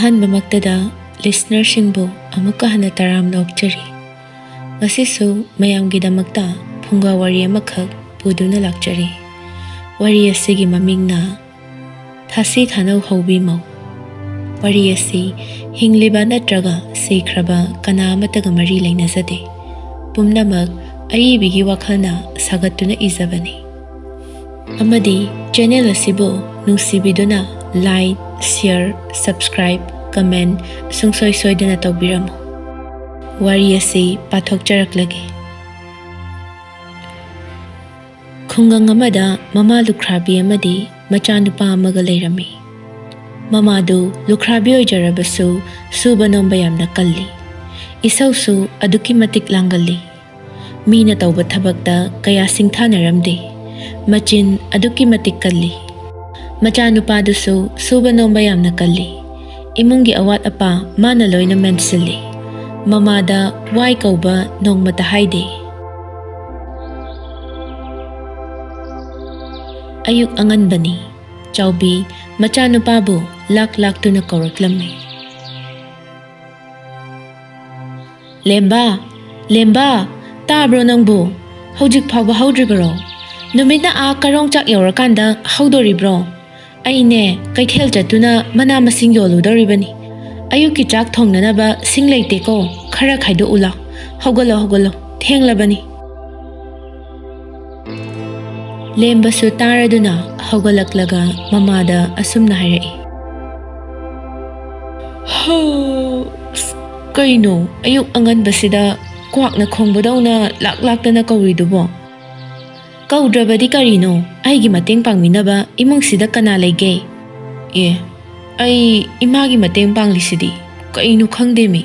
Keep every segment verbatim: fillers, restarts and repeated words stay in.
ꯑꯍꯥꯟꯕꯃꯛꯇꯗ listenerꯁꯤꯡꯕꯨ ꯑꯃꯨꯛꯀ ꯍꯟꯅ ꯇꯔꯥꯝꯅ ꯑꯣꯛꯆꯔꯤ꯫ ꯉꯁꯤꯁꯨ ꯃꯌꯥꯝꯒꯤꯗꯃꯛꯇ ꯐꯨꯡꯒꯥ ꯋꯥꯔꯤ ꯑꯃꯈꯛ ꯄꯨꯗꯨꯅ ꯂꯥꯛꯆꯔꯤ꯫ ꯋꯥꯔꯤ ꯑꯁꯤꯒꯤ ꯃꯃꯤꯡꯅ ꯊꯥꯁꯤ ꯊꯥꯅꯧ ꯍꯧꯕꯤ ꯃꯧ꯫ ꯋꯥꯔꯤ ꯑꯁꯤ ꯍꯤꯡꯂꯤꯕ ꯅꯠꯇ꯭ꯔꯒ ꯁꯤꯈ꯭ꯔꯕ ꯀꯅꯥ ꯑꯃꯠꯇꯒ ꯃꯔꯤ ꯂꯩꯅꯖꯗꯦ꯫ ꯄꯨꯝꯅꯃꯛ ꯑꯏꯕꯤꯒꯤ ꯋꯥꯈꯜꯅ ꯁꯥꯒꯠꯇꯨꯅ ꯏꯖꯕꯅꯤ꯫ ꯑꯃꯗꯤ channel ꯑꯁꯤꯕꯨ ꯅꯨꯡꯁꯤꯕꯤꯗꯨꯅ like, share, subscribe, comment ꯁꯨꯡꯁꯣꯏ ꯁꯣꯏꯗꯅ ꯇꯧꯕꯤꯔꯝꯃꯨ꯫ ꯋꯥꯔꯤ ꯑꯁꯤ ꯄꯥꯊꯣꯛꯆꯔꯛꯂꯒꯦ꯫ ꯈꯨꯡꯒꯪ ꯑꯃꯗ ꯃꯃꯥ ꯂꯨꯈ꯭ꯔꯥꯕꯤ ꯑꯃꯗꯤ ꯃꯆꯥꯅꯨꯄꯥ ꯑꯃꯒ ꯂꯩꯔꯝꯃꯤ꯫ ꯃꯃꯥꯗꯨ ꯂꯨꯈ꯭ꯔꯥꯕꯤ ꯑꯣꯏꯖꯔꯕꯁꯨ ꯁꯨꯕ ꯅꯣꯝꯕ ꯌꯥꯝꯅ ꯀꯜꯂꯤ꯫ ꯏꯁꯧꯁꯨ ꯑꯗꯨꯛꯀꯤ ꯃꯇꯤꯛ ꯂꯥꯡꯒꯜꯂꯤ꯫ ꯃꯤꯅ ꯇꯧꯕ ꯊꯕꯛꯇ ꯀꯌꯥ ꯁꯤꯡꯊꯥꯅꯔꯝꯗꯦ꯫ ꯃꯆꯤꯟ ꯑꯗꯨꯛꯀꯤ ꯃꯇꯤꯛ ꯀꯜꯂꯤ꯫ ꯃꯆꯥꯅꯨꯄꯥꯗꯨꯁꯨ ꯁꯨꯕ ꯅꯣꯝꯕ ꯌꯥꯝꯅ ꯀꯜꯂꯤ꯫ ꯏꯃꯨꯡꯒꯤ ꯑꯋꯥꯠ ꯑꯄꯥ ꯃꯥꯅ ꯂꯣꯏꯅ ꯃꯦꯟꯁꯤꯜꯂꯤ꯫ ꯃꯃꯥꯗ ꯋꯥꯏ ꯀꯧꯕ ꯅꯣꯡꯃꯇ ꯍꯥꯏꯗꯦ꯫ ꯑꯌꯨꯛ ꯑꯉꯟꯕꯅꯤ꯫ ꯆꯥꯎꯕꯤ ꯃꯆꯥꯅꯨꯄꯥꯕꯨ ꯂꯥꯛ ꯂꯥꯛꯇꯨꯅ ꯀꯧꯔꯛꯂꯝꯃꯤ꯫ "ꯂꯦꯝꯕ, ꯂꯦꯝꯕ, ꯇꯥꯕ꯭ꯔꯣ ꯅꯪꯕꯨ? ꯍꯧꯖꯤꯛ ꯐꯥꯎꯕ ꯍꯧꯗ꯭ꯔꯤꯕꯔꯣ? ꯅꯨꯃꯤꯠꯅ ꯑꯥ ꯀꯔꯣꯡꯆꯥꯛ ꯌꯧꯔꯀꯥꯟꯗ ꯍꯧꯗꯣꯔꯤꯕ꯭ꯔꯣ? ꯑꯩꯅꯦ, ꯀꯩꯊꯦꯜ ꯆꯠꯇꯨꯅ ꯃꯅꯥ ꯃꯁꯤꯡ ꯌꯣꯜꯂꯨꯗꯧꯔꯤꯕꯅꯤ꯫ ꯑꯌꯨꯛꯀꯤ ꯆꯥꯛ ꯊꯣꯡꯅꯅꯕ ꯁꯤꯡ ꯂꯩꯇꯦꯀꯣ꯫ ꯈꯔ ꯈꯥꯏꯗꯣꯛꯎ ꯂꯥꯎ꯫ ꯍꯧꯒꯠꯂꯣ, ꯍꯧꯒꯠꯂꯣ, ꯊꯦꯡꯂꯕꯅꯤ꯫" ꯂꯦꯝꯕꯁꯨ ꯇꯥꯔꯗꯨꯅ ꯍꯧꯒꯠꯂꯛꯂꯒ ꯃꯃꯥꯗ ꯑꯁꯨꯝꯅ ꯍꯥꯏꯔꯛꯏ, "ꯍꯣ, ꯑꯁ, ꯀꯩꯅꯣ ꯑꯌꯨꯛ ꯑꯉꯟꯕꯁꯤꯗ ꯀ꯭ꯋꯥꯛꯅ ꯈꯣꯡꯕꯗꯧꯅ ꯂꯥꯛ ꯂꯥꯛꯇꯅ ꯀꯧꯔꯤꯗꯨꯕꯣ? ꯀꯧꯗ꯭ꯔꯕꯗꯤ ꯀꯔꯤꯅꯣ? ꯑꯩꯒꯤ ꯃꯇꯦꯡ ꯄꯥꯡꯕꯤꯅꯕ ꯏꯃꯨꯡꯁꯤꯗ ꯀꯅꯥ ꯂꯩꯒꯦ?" "ꯑꯦ, ꯑꯩ ꯏꯃꯥꯒꯤ ꯃꯇꯦꯡ ꯄꯥꯡꯂꯤꯁꯤꯗꯤ꯫ ꯀꯩꯅꯣ ꯈꯪꯗꯦꯃꯤ꯫"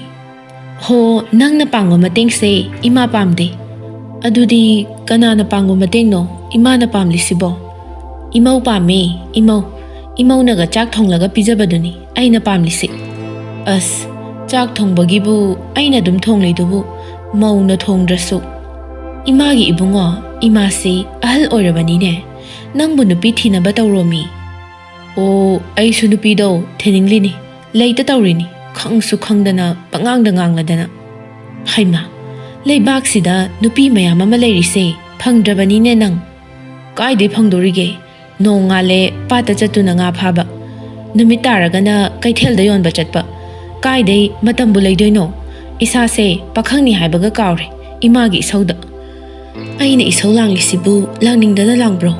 "ꯍꯣ, ꯅꯪꯅ ꯄꯥꯡꯕ ꯃꯇꯦꯡꯁꯦ ꯏꯃꯥ ꯄꯥꯝꯗꯦ꯫" "ꯑꯗꯨꯗꯤ ꯀꯅꯥꯅ ꯄꯥꯡꯕ ꯃꯇꯦꯡꯅꯣ?" ꯏꯃꯥꯅ ꯄꯥꯝꯂꯤꯁꯤꯕꯣ? ꯏꯃꯧ ꯄꯥꯝꯃꯦ, ꯏꯃꯧ꯫ ꯏꯃꯧꯅꯒ ꯆꯥꯛ ꯊꯣꯡꯂꯒ ꯄꯤꯖꯕꯗꯨꯅꯤ ꯑꯩꯅ ꯄꯥꯝꯂꯤꯁꯤ꯫ ꯑꯁ, ꯆꯥꯛ ꯊꯣꯡꯕꯒꯤꯕꯨ ꯑꯩꯅ ꯑꯗꯨꯝ ꯊꯣꯡꯂꯤꯗꯨꯕꯨ, ꯃꯧꯅ ꯊꯣꯡꯗ꯭ꯔꯁꯨ꯫ ꯏꯃꯥꯒꯤ ꯏꯕꯨꯡꯉꯣ, ꯏꯃꯥꯁꯤ ꯑꯍꯜ ꯑꯣꯏꯔꯕꯅꯤꯅꯦ꯫ ꯅꯪꯕꯨ ꯅꯨꯄꯤ ꯊꯤꯅꯕ ꯇꯧꯔꯣꯃꯤ꯫ ꯑꯣ, ꯑꯩꯁꯨ ꯅꯨꯄꯤꯗꯣ ꯊꯤꯅꯤꯡꯂꯤꯅꯤ꯫ ꯂꯩꯇ ꯇꯧꯔꯤꯅꯤ, ꯈꯪꯁꯨ ꯈꯪꯗꯅ ꯄꯉꯥꯡꯗ ꯉꯥꯡꯂꯗꯅ꯫ ꯍꯩꯃꯥ, ꯂꯩꯕꯥꯛꯁꯤꯗ ꯅꯨꯄꯤ ꯃꯌꯥꯝ ꯑꯃ ꯂꯩꯔꯤꯁꯦ ꯐꯪꯗ꯭ꯔꯕꯅꯤꯅꯦ ꯅꯪ꯫ ꯀꯥꯏꯗꯩ ꯐꯪꯗꯣꯔꯤꯒꯦ? ꯅꯣꯡꯉꯥꯜꯂꯦ ꯄꯥꯠꯇ ꯆꯠꯇꯨꯅ ꯉꯥ ꯐꯥꯕ, ꯅꯨꯃꯤꯠ ꯇꯥꯔꯒꯅ ꯀꯩꯊꯦꯜꯗ ꯌꯣꯟꯕ ꯆꯠꯄ꯫ ꯀꯥꯏꯗꯩ ꯃꯇꯝꯕꯨ ꯂꯩꯗꯣꯏꯅꯣ? ꯏꯁꯥꯁꯦ ꯄꯥꯈꯪꯅꯤ ꯍꯥꯏꯕꯒ ꯀꯥꯎꯔꯦ, ꯏꯃꯥꯒꯤ ꯏꯁꯧꯗ꯫ ꯑꯩꯅ ꯏꯁꯧ ꯂꯥꯡꯂꯤꯁꯤꯕꯨ ꯂꯥꯡꯅꯤꯡꯗꯅ ꯂꯥꯡꯕ꯭ꯔꯣ?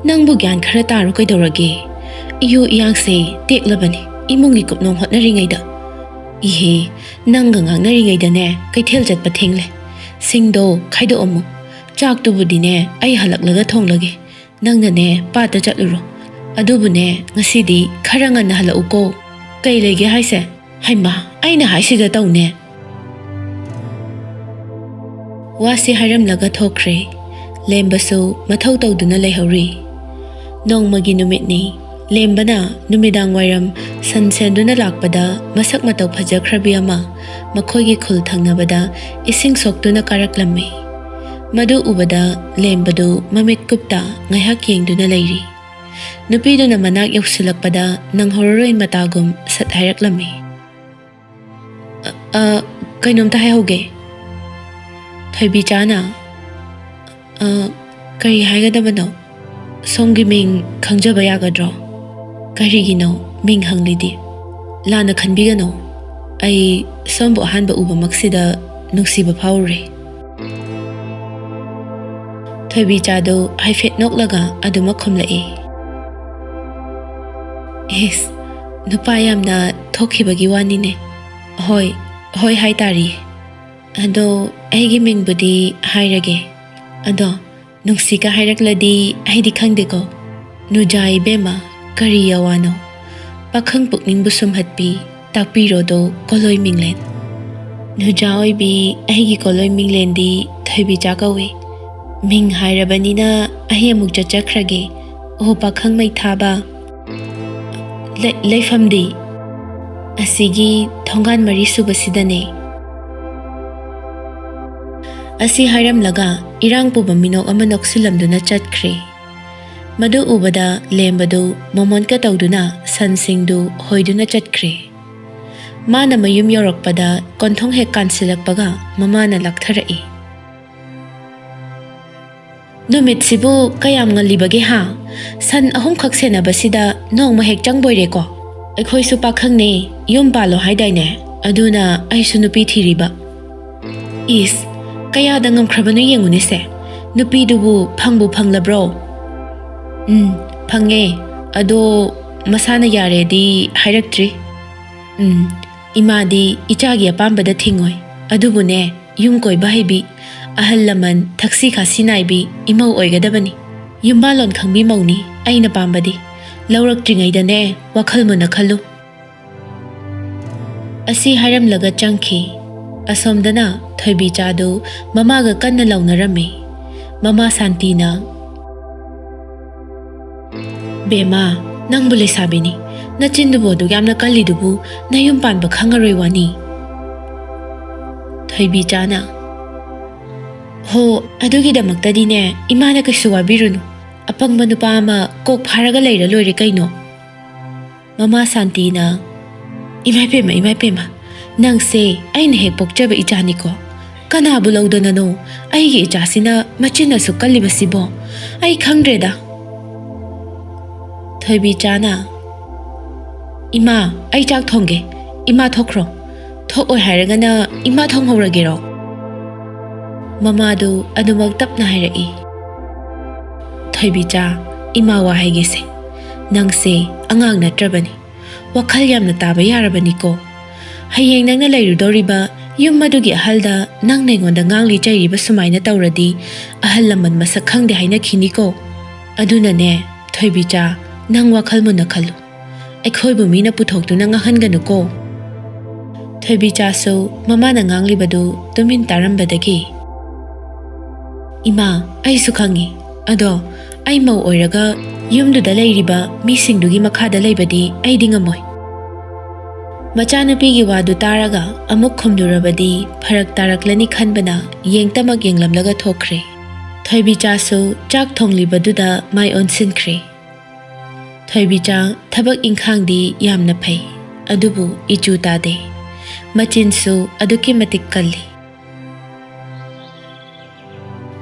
ꯅꯪꯕꯨ ꯒ꯭ꯌꯥꯟ ꯈꯔ ꯇꯥꯔꯣ ꯀꯩꯗꯧꯔꯒꯦ? ꯏꯌꯨ ꯏꯌꯥꯡꯁꯦ ꯇꯦꯛꯂꯕꯅꯤ ꯏꯃꯨꯡꯒꯤ ꯀꯨꯞꯅꯣꯝ ꯍꯣꯠꯅꯔꯤꯉꯩꯗ꯫ ꯏꯍꯦ, ꯅꯪꯒ ꯉꯥꯡꯅꯔꯤꯉꯩꯗꯅꯦ ꯀꯩꯊꯦꯜ ꯆꯠꯄ ꯊꯦꯡꯂꯦ꯫ ꯁꯤꯡꯗꯣ ꯈꯥꯏꯗꯣꯛꯑꯝꯃꯨ꯫ ꯆꯥꯛꯇꯨꯕꯨꯗꯤꯅꯦ ꯑꯩ ꯍꯜꯂꯛꯂꯒ ꯊꯣꯡꯂꯒꯦ꯫ ꯅꯪꯅꯅꯦ ꯄꯥꯠꯇ ꯆꯠꯂꯨꯔꯣ꯫ ꯑꯗꯨꯕꯨꯅꯦ ꯉꯁꯤꯗꯤ ꯈꯔ ꯉꯟꯅ ꯍꯜꯂꯛꯎꯀꯣ꯫ ꯀꯩ ꯂꯩꯒꯦ ꯍꯥꯏꯁꯦ? ꯍꯩꯃꯥ, ꯑꯩꯅ ꯍꯥꯏꯁꯤꯗ ꯇꯧꯅꯦ꯫ ꯋꯥꯁꯤ ꯍꯥꯏꯔꯝꯂꯒ ꯊꯣꯛꯈ꯭ꯔꯦ꯫ ꯂꯦꯝꯕꯁꯨ ꯃꯊꯧ ꯇꯧꯗꯨꯅ ꯂꯩꯍꯧꯔꯤ꯫ ꯅꯣꯡꯃꯒꯤ ꯅꯨꯃꯤꯠꯅꯤ꯫ ꯂꯦꯝꯕꯅ ꯅꯨꯃꯤꯗꯥꯡ ꯋꯥꯏꯔꯝ ꯁꯟ ꯁꯦꯟꯗꯨꯅ ꯂꯥꯛꯄꯗ ꯃꯁꯛ ꯃꯇꯧ ꯐꯖꯈ꯭ꯔꯕꯤ ꯑꯃ ꯃꯈꯣꯏꯒꯤ ꯈꯨꯜ ꯊꯪꯅꯕꯗ ꯏꯁꯤꯡ ꯁꯣꯛꯇꯨꯅ ꯀꯥꯔꯛꯂꯝꯃꯤ꯫ ꯃꯗꯨ ꯎꯕꯗ ꯂꯦꯝꯕꯗꯨ ꯃꯃꯤꯠ ꯀꯨꯞꯇ ꯉꯥꯏꯍꯥꯛ ꯌꯦꯡꯗꯨꯅ ꯂꯩꯔꯤ꯫ ꯅꯨꯄꯤꯗꯨꯅ ꯃꯅꯥꯛ ꯌꯧꯁꯤꯜꯂꯛꯄꯗ ꯅꯪꯍꯧꯔꯔꯣꯏ ꯃꯇꯥꯒꯨꯝ ꯁꯠ ꯍꯥꯏꯔꯛꯂꯝꯃꯤ꯫ "ꯑ, ꯑ, ꯀꯩꯅꯣꯝꯇ ꯍꯥꯏꯍꯧꯒꯦ꯫" ꯊꯣꯏꯕꯤꯆꯥꯅ, "ꯑ, ꯀꯔꯤ ꯍꯥꯏꯒꯗꯕꯅꯣ? ꯁꯣꯝꯒꯤ ꯃꯤꯡ ꯈꯪꯖꯕ ꯌꯥꯒꯗ꯭ꯔꯣ? ꯀꯔꯤꯒꯤꯅꯣ ꯃꯤꯡ ꯍꯪꯂꯤꯗꯤ? ꯂꯥꯟꯅ ꯈꯟꯕꯤꯒꯅꯨ꯫ ꯑꯩ ꯁꯣꯝꯕꯨ ꯑꯍꯥꯟꯕ ꯎꯕꯃꯛꯁꯤꯗ ꯅꯨꯡꯁꯤꯕ ꯐꯥꯎꯔꯨꯔꯦ꯫" ꯊꯣꯏꯕꯤꯆꯥꯗꯨ ꯍꯥꯏꯐꯦꯠ ꯅꯣꯛꯂꯒ ꯑꯗꯨꯃꯛ ꯈꯨꯝꯂꯛꯏ꯫ "ꯏꯁ, ꯅꯨꯄꯥ ꯌꯥꯝꯅ ꯊꯣꯛꯈꯤꯕꯒꯤ ꯋꯥꯅꯤꯅꯦ꯫ ꯍꯣꯏ, ꯍꯣꯏ ꯍꯥꯏ ꯇꯥꯔꯤꯌꯦ꯫ ꯑꯗꯣ ꯑꯩꯒꯤ ꯃꯤꯡꯕꯨꯗꯤ ꯍꯥꯏꯔꯒꯦ꯫ ꯑꯗꯣ ꯅꯨꯡꯁꯤꯒ ꯍꯥꯏꯔꯛꯂꯗꯤ ꯑꯩꯗꯤ ꯈꯪꯗꯦꯀꯣ꯫ ꯅꯨꯖꯥ ꯏꯕꯦꯝꯃ, ꯀꯔꯤ ꯑꯋꯥꯅꯣ? ꯄꯥꯈꯪ ꯄꯨꯛꯅꯤꯡꯕꯨ ꯁꯨꯝꯍꯠꯄꯤ, ꯇꯥꯛꯄꯤꯔꯣꯗꯣ ꯀꯣꯂꯣꯏ ꯃꯤꯡꯂꯦꯟ꯫" "ꯅꯨꯖꯥ ꯑꯣꯏꯕꯤ, ꯑꯩꯒꯤ ꯀꯣꯂꯣꯏ ꯃꯤꯡꯂꯦꯟꯗꯤ ꯊꯣꯏꯕꯤꯆꯥ ꯀꯧꯏ꯫" "ꯃꯤꯡ ꯍꯥꯏꯔꯕꯅꯤꯅ ꯑꯩ ꯑꯃꯨꯛ ꯆꯠꯆꯈ꯭ꯔꯒꯦ꯫ ꯑꯣ ꯄꯥꯈꯪ ꯃꯩꯊꯥꯕ, ꯂꯩ-, ꯂꯩꯐꯝꯗꯤ?" "ꯑꯁꯤꯒꯤ ꯊꯣꯡꯒꯥꯟ ꯃꯔꯤ ꯁꯨꯕꯁꯤꯗꯅꯦ"꯫ ꯑꯁꯤ ꯍꯥꯏꯔꯝꯂꯒ ꯏꯔꯥꯡ ꯄꯨꯕ ꯃꯤꯅꯣꯛ ꯑꯃ ꯅꯣꯛꯁꯤꯜꯂꯝꯗꯨꯅ ꯆꯠꯈ꯭ꯔꯦ꯫ ꯃꯗꯨ ꯎꯕꯗ ꯂꯦꯝꯕꯗꯨ ꯃꯣꯃꯣꯟꯀ ꯇꯧꯗꯨꯅ ꯁꯟꯁꯤꯡꯗꯨ ꯍꯣꯏꯗꯨꯅ ꯆꯠꯈ꯭ꯔꯦ꯫ ꯃꯥꯅ ꯃꯌꯨꯝ ꯌꯧꯔꯛꯄꯗ ꯀꯣꯟꯊꯣꯡ ꯍꯦꯛ ꯀꯥꯟꯁꯤꯜꯂꯛꯄꯒ ꯃꯃꯥꯅ ꯂꯥꯛꯊꯔꯛꯏ꯫ "ꯅꯨꯃꯤꯠꯁꯤꯕꯨ ꯀꯌꯥꯝ ꯉꯜꯂꯤꯕꯒꯦ ꯍꯥ? ꯁꯟ ꯑꯍꯨꯝꯈꯛ ꯁꯦꯟꯅꯕꯁꯤꯗ ꯅꯣꯡꯃ ꯍꯦꯛ ꯆꯪꯕꯣꯏꯔꯦꯀꯣ꯫ ꯑꯩꯈꯣꯏꯁꯨ ꯄꯥꯈꯪꯅꯦ, ꯌꯨꯝ ꯄꯥꯜꯂꯣ ꯍꯥꯏꯗꯥꯏꯅꯦ? ꯑꯗꯨꯅ ꯑꯩꯁꯨ ꯅꯨꯄꯤ ꯊꯤꯔꯤꯕ"꯫ "ꯏꯁ, ꯀꯌꯥꯗ ꯉꯝꯈ꯭ꯔꯕꯅꯣ ꯌꯦꯡꯉꯨꯅꯦꯁꯦ꯫ ꯅꯨꯄꯤꯗꯨꯕꯨ ꯐꯪꯕꯨ ꯐꯪꯂꯕ꯭ꯔꯣ?" "ꯎꯝ, ꯐꯪꯉꯦ꯫ ꯑꯗꯣ ꯃꯁꯥꯅ ꯌꯥꯔꯦꯗꯤ ꯍꯥꯏꯔꯛꯇ꯭ꯔꯤ꯫ ꯎꯝ, ꯏꯃꯥꯗꯤ ꯏꯆꯥꯒꯤ ꯑꯄꯥꯝꯕꯗ ꯊꯤꯡꯉꯣꯏ꯫ ꯑꯗꯨꯕꯨꯅꯦ, ꯌꯨꯝ ꯀꯣꯏꯕ ꯍꯩꯕꯤ, ꯑꯍꯜ ꯂꯃꯟ ꯊꯛꯁꯤ ꯈꯥꯁꯤ ꯅꯥꯏꯕꯤ ꯏꯃꯧ ꯑꯣꯏꯒꯗꯕꯅꯤ꯫ ꯌꯨꯝꯕꯥꯜꯂꯣꯟ ꯈꯪꯕꯤ ꯃꯧꯅꯤ ꯑꯩꯅ ꯄꯥꯝꯕꯗꯤ꯫ ꯂꯧꯔꯛꯇ꯭ꯔꯤꯉꯩꯗꯅꯦ, ꯋꯥꯈꯜ ꯃꯨꯟꯅ ꯈꯜꯂꯨ"꯫ ꯑꯁꯤ ꯍꯥꯏꯔꯝꯂꯒ ꯆꯪꯈꯤ꯫ ꯑꯁꯣꯝꯗꯅ ꯊꯣꯏꯕꯤꯆꯥꯗꯨ ꯃꯃꯥꯒ ꯀꯟꯅ ꯂꯥꯎꯅꯔꯝꯃꯤ꯫ ꯃꯃꯥ ꯁꯥꯟꯇꯤꯅ, "ꯕꯦꯝꯃ, ꯅꯪꯕꯨ ꯂꯩꯁꯥꯕꯤꯅꯤ, ꯅꯆꯤꯟꯗꯨꯕꯨ ꯑꯗꯨꯛ ꯌꯥꯝꯅ ꯀꯜꯂꯤꯗꯨꯕꯨ ꯅꯌꯨꯝ ꯄꯥꯟꯕ ꯈꯪꯉꯔꯣꯏ ꯋꯥꯅꯤ"꯫ ꯊꯣꯏꯕꯤꯆꯥꯅ, "ꯍꯣ, ꯑꯗꯨꯒꯤꯗꯃꯛꯇꯗꯤꯅꯦ ꯏꯃꯥꯅ ꯀꯩꯁꯨ ꯋꯥꯕꯤꯔꯨꯅꯨ꯫ ꯑꯄꯪꯕ ꯅꯨꯄꯥ ꯑꯃ ꯀꯣꯛ ꯐꯥꯔꯒ ꯂꯩꯔ ꯂꯣꯏꯔꯦ ꯀꯩꯅꯣ"꯫ ꯃꯃꯥ ꯁꯥꯟꯇꯤꯅ, "ꯏꯃꯥꯏ ꯄꯦꯝꯃ, ꯏꯃꯥꯏ ꯄꯦꯝꯃ, ꯅꯪꯁꯦ ꯑꯩꯅ ꯍꯦꯛ ꯄꯣꯛꯆꯕ ꯏꯆꯥꯅꯤꯀꯣ꯫ ꯀꯅꯥꯕꯨ ꯂꯧꯗꯅꯅꯣ ꯑꯩꯒꯤ ꯏꯆꯥꯁꯤꯅ ꯃꯆꯤꯟ ꯑꯁꯨꯛ ꯀꯜꯂꯤꯕꯁꯤꯕꯣ? ꯑꯩ ꯈꯪꯗ꯭ꯔꯦꯗ"꯫ ꯊꯣꯏꯕꯤꯆꯥꯅ, "ꯏꯃꯥ, ꯑꯩ ꯆꯥꯛ ꯊꯣꯡꯒꯦ꯫ ꯏꯃꯥ ꯊꯣꯛꯈ꯭ꯔꯣ꯫ ꯊꯣꯛꯑꯣꯏ ꯍꯥꯏꯔꯒꯅ ꯏꯃꯥ ꯊꯣꯡꯍꯧꯔꯒꯦꯔꯣ?" ꯃꯃꯥꯗꯨ ꯑꯗꯨꯃꯛ ꯇꯞꯅ ꯍꯥꯏꯔꯛꯏ꯫ "ꯊꯣꯏꯕꯤꯆꯥ, ꯏꯃꯥ ꯋꯥ ꯍꯥꯏꯒꯦꯁꯦ꯫ ꯅꯪꯁꯦ ꯑꯉꯥꯡ ꯅꯠꯇ꯭ꯔꯕꯅꯤ꯫ ꯋꯥꯈꯜ ꯌꯥꯝꯅ ꯇꯥꯕ ꯌꯥꯔꯕꯅꯤꯀꯣ꯫ ꯍꯌꯦꯡ ꯅꯪꯅ ꯂꯩꯔꯨꯗꯧꯔꯤꯕ ꯌꯨꯝ ꯑꯗꯨꯒꯤ ꯑꯍꯜꯗ ꯅꯪꯅ ꯑꯩꯉꯣꯟꯗ ꯉꯥꯡꯂꯤ ꯆꯩꯔꯤꯕ ꯁꯨꯃꯥꯏꯅ ꯇꯧꯔꯗꯤ ꯑꯍꯜ ꯂꯃꯟ ꯃꯁꯛ ꯈꯪꯗꯦ ꯍꯥꯏꯅꯈꯤꯅꯤꯀꯣ꯫ ꯑꯗꯨꯅꯅꯦ, ꯊꯣꯏꯕꯤꯆꯥ, ꯅꯪ ꯋꯥꯈꯜ ꯃꯨꯟꯅ ꯈꯜꯂꯨ꯫ ꯑꯩꯈꯣꯏꯕꯨ ꯃꯤꯅ ꯄꯨꯊꯣꯛꯇꯨꯅ ꯉꯥꯡꯍꯟꯒꯅꯨꯀꯣ"꯫ ꯊꯣꯏꯕꯤꯆꯥꯁꯨ ꯃꯃꯥꯅ ꯉꯥꯡꯂꯤꯕꯗꯨ ꯇꯨꯃꯤꯟ ꯇꯥꯔꯝꯕꯗꯒꯤ, "ꯏꯃꯥ, ꯑꯩꯁꯨ ꯈꯪꯉꯤ꯫ ꯑꯗꯣ ꯑꯩ ꯃꯧ ꯑꯣꯏꯔꯒ ꯌꯨꯝꯗꯨꯗ ꯂꯩꯔꯤꯕ ꯃꯤꯁꯤꯡꯗꯨꯒꯤ ꯃꯈꯥꯗ ꯂꯩꯕꯗꯤ ꯑꯩꯗꯤ ꯉꯝꯃꯣꯏ꯫" ꯃꯆꯥꯅꯨꯄꯤꯒꯤ ꯋꯥꯗꯨ ꯇꯥꯔꯒ ꯑꯃꯨꯛ ꯈꯨꯝꯂꯨꯔꯕꯗꯤ ꯐꯔꯛ ꯇꯥꯔꯛꯂꯅꯤ ꯈꯟꯕꯅ ꯌꯦꯡꯇꯃꯛ ꯌꯦꯡꯂꯝꯂꯒ ꯊꯣꯛꯈ꯭ꯔꯦ꯫ ꯊꯣꯏꯕꯤꯆꯥꯁꯨ ꯆꯥꯛ ꯊꯣꯡꯂꯤꯕꯗꯨꯗ ꯃꯥꯏ ꯑꯣꯟꯁꯤꯟꯈ꯭ꯔꯦ꯫ ꯊꯣꯏꯕꯤꯆꯥ ꯊꯕꯛ ꯏꯪꯈꯥꯡꯗꯤ ꯌꯥꯝꯅ ꯐꯩ, ꯑꯗꯨꯕꯨ ꯏꯆꯨ ꯇꯥꯗꯦ꯫ ꯃꯆꯤꯟꯁꯨ ꯑꯗꯨꯛꯀꯤ ꯃꯇꯤꯛ ꯀꯜꯂꯤ꯫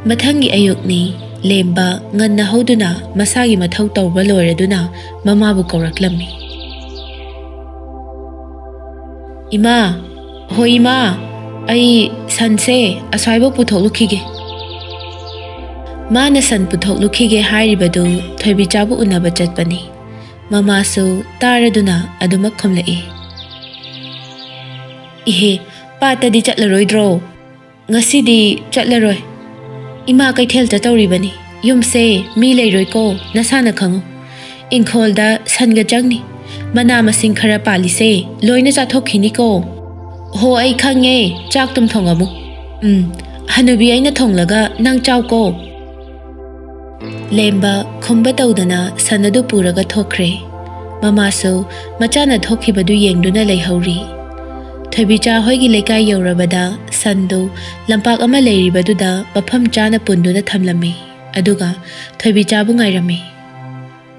ꯃꯊꯪꯒꯤ ꯑꯌꯨꯛꯅꯤ꯫ ꯂꯦꯝꯕ ꯉꯟꯅ ꯍꯧꯗꯨꯅ ꯃꯁꯥꯒꯤ ꯃꯊꯧ ꯇꯧꯕ ꯂꯣꯏꯔꯗꯨꯅ ꯃꯃꯥꯕꯨ ꯀꯧꯔꯛꯂꯝꯃꯤ꯫ "ꯏꯃꯥ, ꯍꯣꯏ ꯏꯃꯥ, ꯑꯩ ꯁꯟꯁꯦ ꯑꯁ꯭ꯋꯥꯏꯐꯥꯎ ꯄꯨꯊꯣꯛꯂꯨꯈꯤꯒꯦ꯫" ꯃꯥꯅ ꯁꯟ ꯄꯨꯊꯣꯛꯂꯨꯈꯤꯒꯦ ꯍꯥꯏꯔꯤꯕꯗꯨ ꯊꯣꯏꯕꯤꯆꯥꯕꯨ ꯎꯅꯕ ꯆꯠꯄꯅꯤ꯫ ꯃꯃꯥꯁꯨ ꯇꯥꯔꯗꯨꯅ ꯑꯗꯨꯃꯛ ꯈꯨꯝꯂꯛꯏ꯫ "ꯏꯍꯦ, ꯄꯥꯠꯇꯗꯤ ꯆꯠꯂꯔꯣꯏꯗ꯭ꯔꯣ?" "ꯉꯁꯤꯗꯤ ꯆꯠꯂꯔꯣꯏ꯫ ꯏꯃꯥ ꯀꯩꯊꯦꯜ ꯆꯠꯇꯧꯔꯤꯕꯅꯤ꯫ ꯌꯨꯝꯁꯦ ꯃꯤ ꯂꯩꯔꯣꯏꯀꯣ, ꯅꯁꯥꯅ ꯈꯪꯉꯨ꯫ ꯏꯪꯈꯣꯜꯗ ꯁꯟꯒ ꯆꯪꯅꯤ꯫ ꯃꯅꯥ ꯃꯁꯤꯡ ꯈꯔ ꯄꯥꯜꯂꯤꯁꯦ ꯂꯣꯏꯅ ꯆꯥꯊꯣꯛꯈꯤꯅꯤꯀꯣ꯫" "ꯍꯣ, ꯑꯩ ꯈꯪꯉꯦ꯫ ꯆꯥꯛ ꯇꯨꯝ ꯊꯣꯡꯉꯝꯃꯨ꯫ ꯎꯝ, ꯍꯅꯨꯕꯤ ꯑꯩꯅ ꯊꯣꯡꯂꯒ ꯅꯪ ꯆꯥꯎꯀꯣ꯫" ꯂꯦꯝꯕ ꯈꯨꯝꯕ ꯇꯧꯗꯅ ꯁꯟ ꯑꯗꯨ ꯄꯨꯔꯒ ꯊꯣꯛꯈ꯭ꯔꯦ꯫ ꯃꯃꯥꯁꯨ ꯃꯆꯥꯅ ꯊꯣꯛꯈꯤꯕꯗꯨ ꯌꯦꯡꯗꯨꯅ ꯂꯩꯍꯧꯔꯤ꯫ ꯊꯣꯏꯕꯤꯆꯥ ꯍꯣꯏꯒꯤ ꯂꯩꯀꯥꯏ ꯌꯧꯔꯕꯗ ꯁꯟꯗꯨ ꯂꯝꯄꯥꯛ ꯑꯃ ꯂꯩꯔꯤꯕꯗꯨꯗ ꯃꯐꯝ ꯆꯥꯅ ꯄꯨꯟꯗꯨꯅ ꯊꯝꯂꯝꯃꯤ꯫ ꯑꯗꯨꯒ ꯊꯣꯏꯕꯤꯆꯥꯕꯨ ꯉꯥꯏꯔꯝꯃꯤ꯫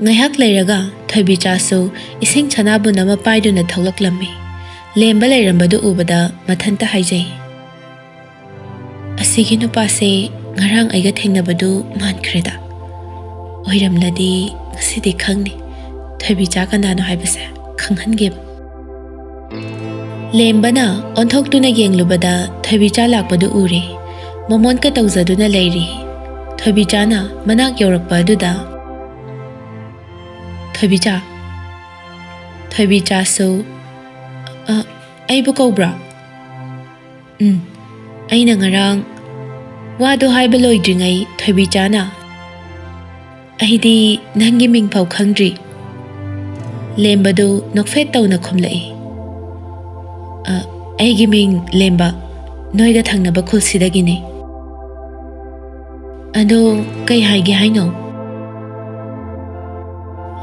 ꯉꯥꯏꯍꯥꯛ ꯂꯩꯔꯒ ꯊꯣꯏꯕꯤꯆꯥꯁꯨ ꯏꯁꯤꯡ ꯁꯅꯥꯕꯨꯟ ꯑꯃ ꯄꯥꯏꯗꯨꯅ ꯊꯣꯛꯂꯛꯂꯝꯃꯤ꯫ ꯂꯦꯝꯕ ꯂꯩꯔꯝꯕꯗꯨ ꯎꯕꯗ ꯃꯊꯟꯇ ꯍꯥꯏꯖꯩ, "ꯑꯁꯤꯒꯤ ꯅꯨꯄꯥꯁꯦ ꯉꯔꯥꯡ ꯑꯩꯒ ꯊꯦꯡꯅꯕꯗꯨ ꯃꯥꯟꯈ꯭ꯔꯦꯗ꯫ ꯑꯣꯏꯔꯝꯂꯗꯤ ꯉꯁꯤꯗꯤ ꯈꯪꯅꯤ꯫ ꯊꯣꯏꯕꯤꯆꯥ ꯀꯅꯥꯅꯣ ꯍꯥꯏꯕꯁꯦ ꯈꯪꯍꯟꯒꯦꯕ꯫" ꯂꯦꯝꯕꯅ ꯑꯣꯟꯊꯣꯛꯇꯨꯅ ꯌꯦꯡꯂꯨꯕꯗ ꯊꯣꯏꯕꯤꯆꯥ ꯂꯥꯛꯄꯗꯨ ꯎꯔꯦ꯫ ꯃꯃꯣꯟꯀ ꯇꯧꯖꯗꯨꯅ ꯂꯩꯔꯤ꯫ ꯊꯣꯏꯕꯤꯆꯥꯅ ꯃꯅꯥꯛ ꯌꯧꯔꯛꯄ ꯑꯗꯨꯗ, "ꯊꯣꯏꯕꯤꯆꯥ꯫" ꯊꯣꯏꯕꯤꯆꯥꯁꯨ, "ꯑ, ꯑꯩꯕꯨ ꯀꯧꯕ꯭ꯔꯥ?" "ꯎꯝ, ꯑꯩꯅ ꯉꯔꯥꯡ꯫" ꯋꯥꯗꯨ ꯍꯥꯏꯕ ꯂꯣꯏꯗ꯭ꯔꯤꯉꯩ ꯊꯣꯏꯕꯤꯆꯥꯅ, "ꯑꯩꯗꯤ ꯅꯪꯒꯤ ꯃꯤꯡ ꯐꯥꯎ ꯈꯪꯗ꯭ꯔꯤ꯫" ꯂꯦꯝꯕꯗꯨ ꯅꯣꯛꯐꯦꯠ ꯇꯧꯅ ꯈꯨꯝꯂꯛꯏ, "ꯑ, ꯑꯩꯒꯤ ꯃꯤꯡ ꯂꯦꯝꯕ, ꯅꯣꯏꯒ ꯊꯪꯅꯕ ꯈꯨꯜꯁꯤꯗꯒꯤꯅꯤ꯫" ꯑꯗꯣ ꯀꯩ ꯍꯥꯏꯒꯦ ꯍꯥꯏꯅꯣ?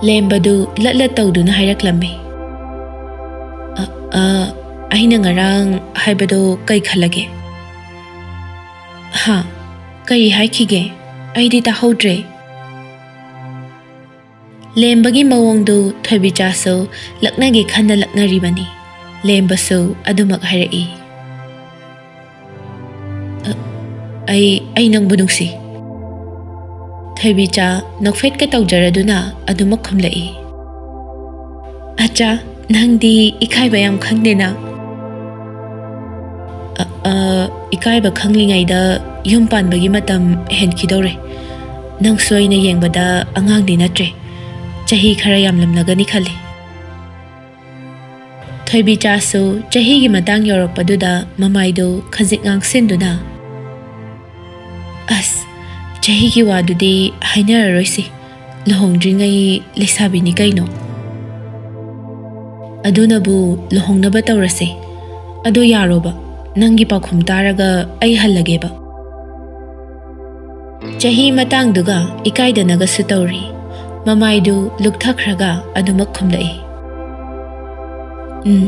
ꯂꯦꯝꯕꯗꯨ ꯂꯠ ꯂꯠ ꯇꯧꯗꯨꯅ ꯍꯥꯏꯔꯛꯂꯝꯃꯤ꯫ "ꯑ, ꯑ, ꯑꯩꯅ ꯉꯔꯥꯡ ꯍꯥꯏꯕꯗꯣ ꯀꯩ ꯈꯜꯂꯒꯦ?" "ꯍꯥ? ꯀꯔꯤ ꯍꯥꯏꯈꯤꯒꯦ? ꯑꯩꯗꯤ ꯇꯥꯍꯧꯗ꯭ꯔꯦ꯫" ꯂꯦꯝꯕꯒꯤ ꯃꯑꯣꯡꯗꯨ ꯊꯣꯏꯕꯤꯆꯥꯁꯨ ꯂꯛꯅꯒꯦ ꯈꯟꯅ ꯂꯛꯅꯔꯤꯕꯅꯤ꯫ ꯂꯦꯝꯕꯁꯨ ꯑꯗꯨꯃꯛ ꯍꯥꯏꯔꯛꯏ꯫ "ꯑ, ꯑꯩ, ꯑꯩ ꯅꯪꯕꯨ ꯅꯨꯡꯁꯤ꯫" ꯊꯣꯏꯕꯤꯆꯥ ꯅꯣꯛꯐꯦꯠꯀ ꯇꯧꯖꯔꯗꯨꯅ ꯑꯗꯨꯃꯛ ꯈꯨꯝꯂꯛꯏ꯫ "ꯑꯆꯥ, ꯅꯪꯗꯤ ꯏꯀꯥꯏꯕ ꯌꯥꯝ ꯈꯪꯗꯦꯅ꯫" "ꯑ, ꯑ, ꯏꯀꯥꯏꯕ ꯈꯪꯂꯤꯉꯩꯗ ꯌꯨꯝ ꯄꯥꯟꯕꯒꯤ ꯃꯇꯝ ꯍꯦꯟꯈꯤꯗꯧꯔꯦ꯫ ꯅꯪꯁꯨ ꯑꯩꯅ ꯌꯦꯡꯕꯗ ꯑꯉꯥꯡꯗꯤ ꯅꯠꯇ꯭ꯔꯦ꯫ ꯆꯍꯤ ꯈꯔ ꯌꯥꯝꯂꯝꯂꯒꯅꯤ ꯈꯜꯂꯤ꯫" ꯊꯣꯏꯕꯤꯆꯥꯁꯨ ꯆꯍꯤꯒꯤ ꯃꯇꯥꯡ ꯌꯧꯔꯛꯄꯗꯨꯗ ꯃꯃꯥꯏꯗꯨ ꯈꯖꯤꯛ ꯉꯥꯡꯁꯤꯟꯗꯨꯅ, "ꯑꯁ, ꯆꯍꯤꯒꯤ ꯋꯥꯗꯨꯗꯤ ꯍꯥꯏꯅꯔꯔꯣꯏꯁꯤ꯫ ꯂꯨꯍꯣꯡꯗ꯭ꯔꯤꯉꯩ ꯂꯩꯁꯥꯕꯤꯅꯤ ꯀꯩꯅꯣ꯫ ꯑꯗꯨꯅꯕꯨ ꯂꯨꯍꯣꯡꯅꯕ ꯇꯧꯔꯁꯦ꯫ ꯑꯗꯣ ꯌꯥꯔꯣꯕ, ꯅꯪꯒꯤ ꯄꯥꯎꯈꯨꯝ ꯇꯥꯔꯒ ꯑꯩ ꯍꯜꯂꯒꯦꯕ꯫" ꯆꯍꯤ ꯃꯇꯥꯡꯗꯨꯒ ꯏꯀꯥꯏꯗꯅꯒꯁꯨ ꯇꯧꯔꯤ꯫ ꯃꯃꯥꯏꯗꯨ ꯂꯨꯛꯊꯈ꯭ꯔꯒ ꯑꯗꯨꯃꯛ ꯈꯨꯝꯂꯛꯏ꯫ "ꯎꯝ,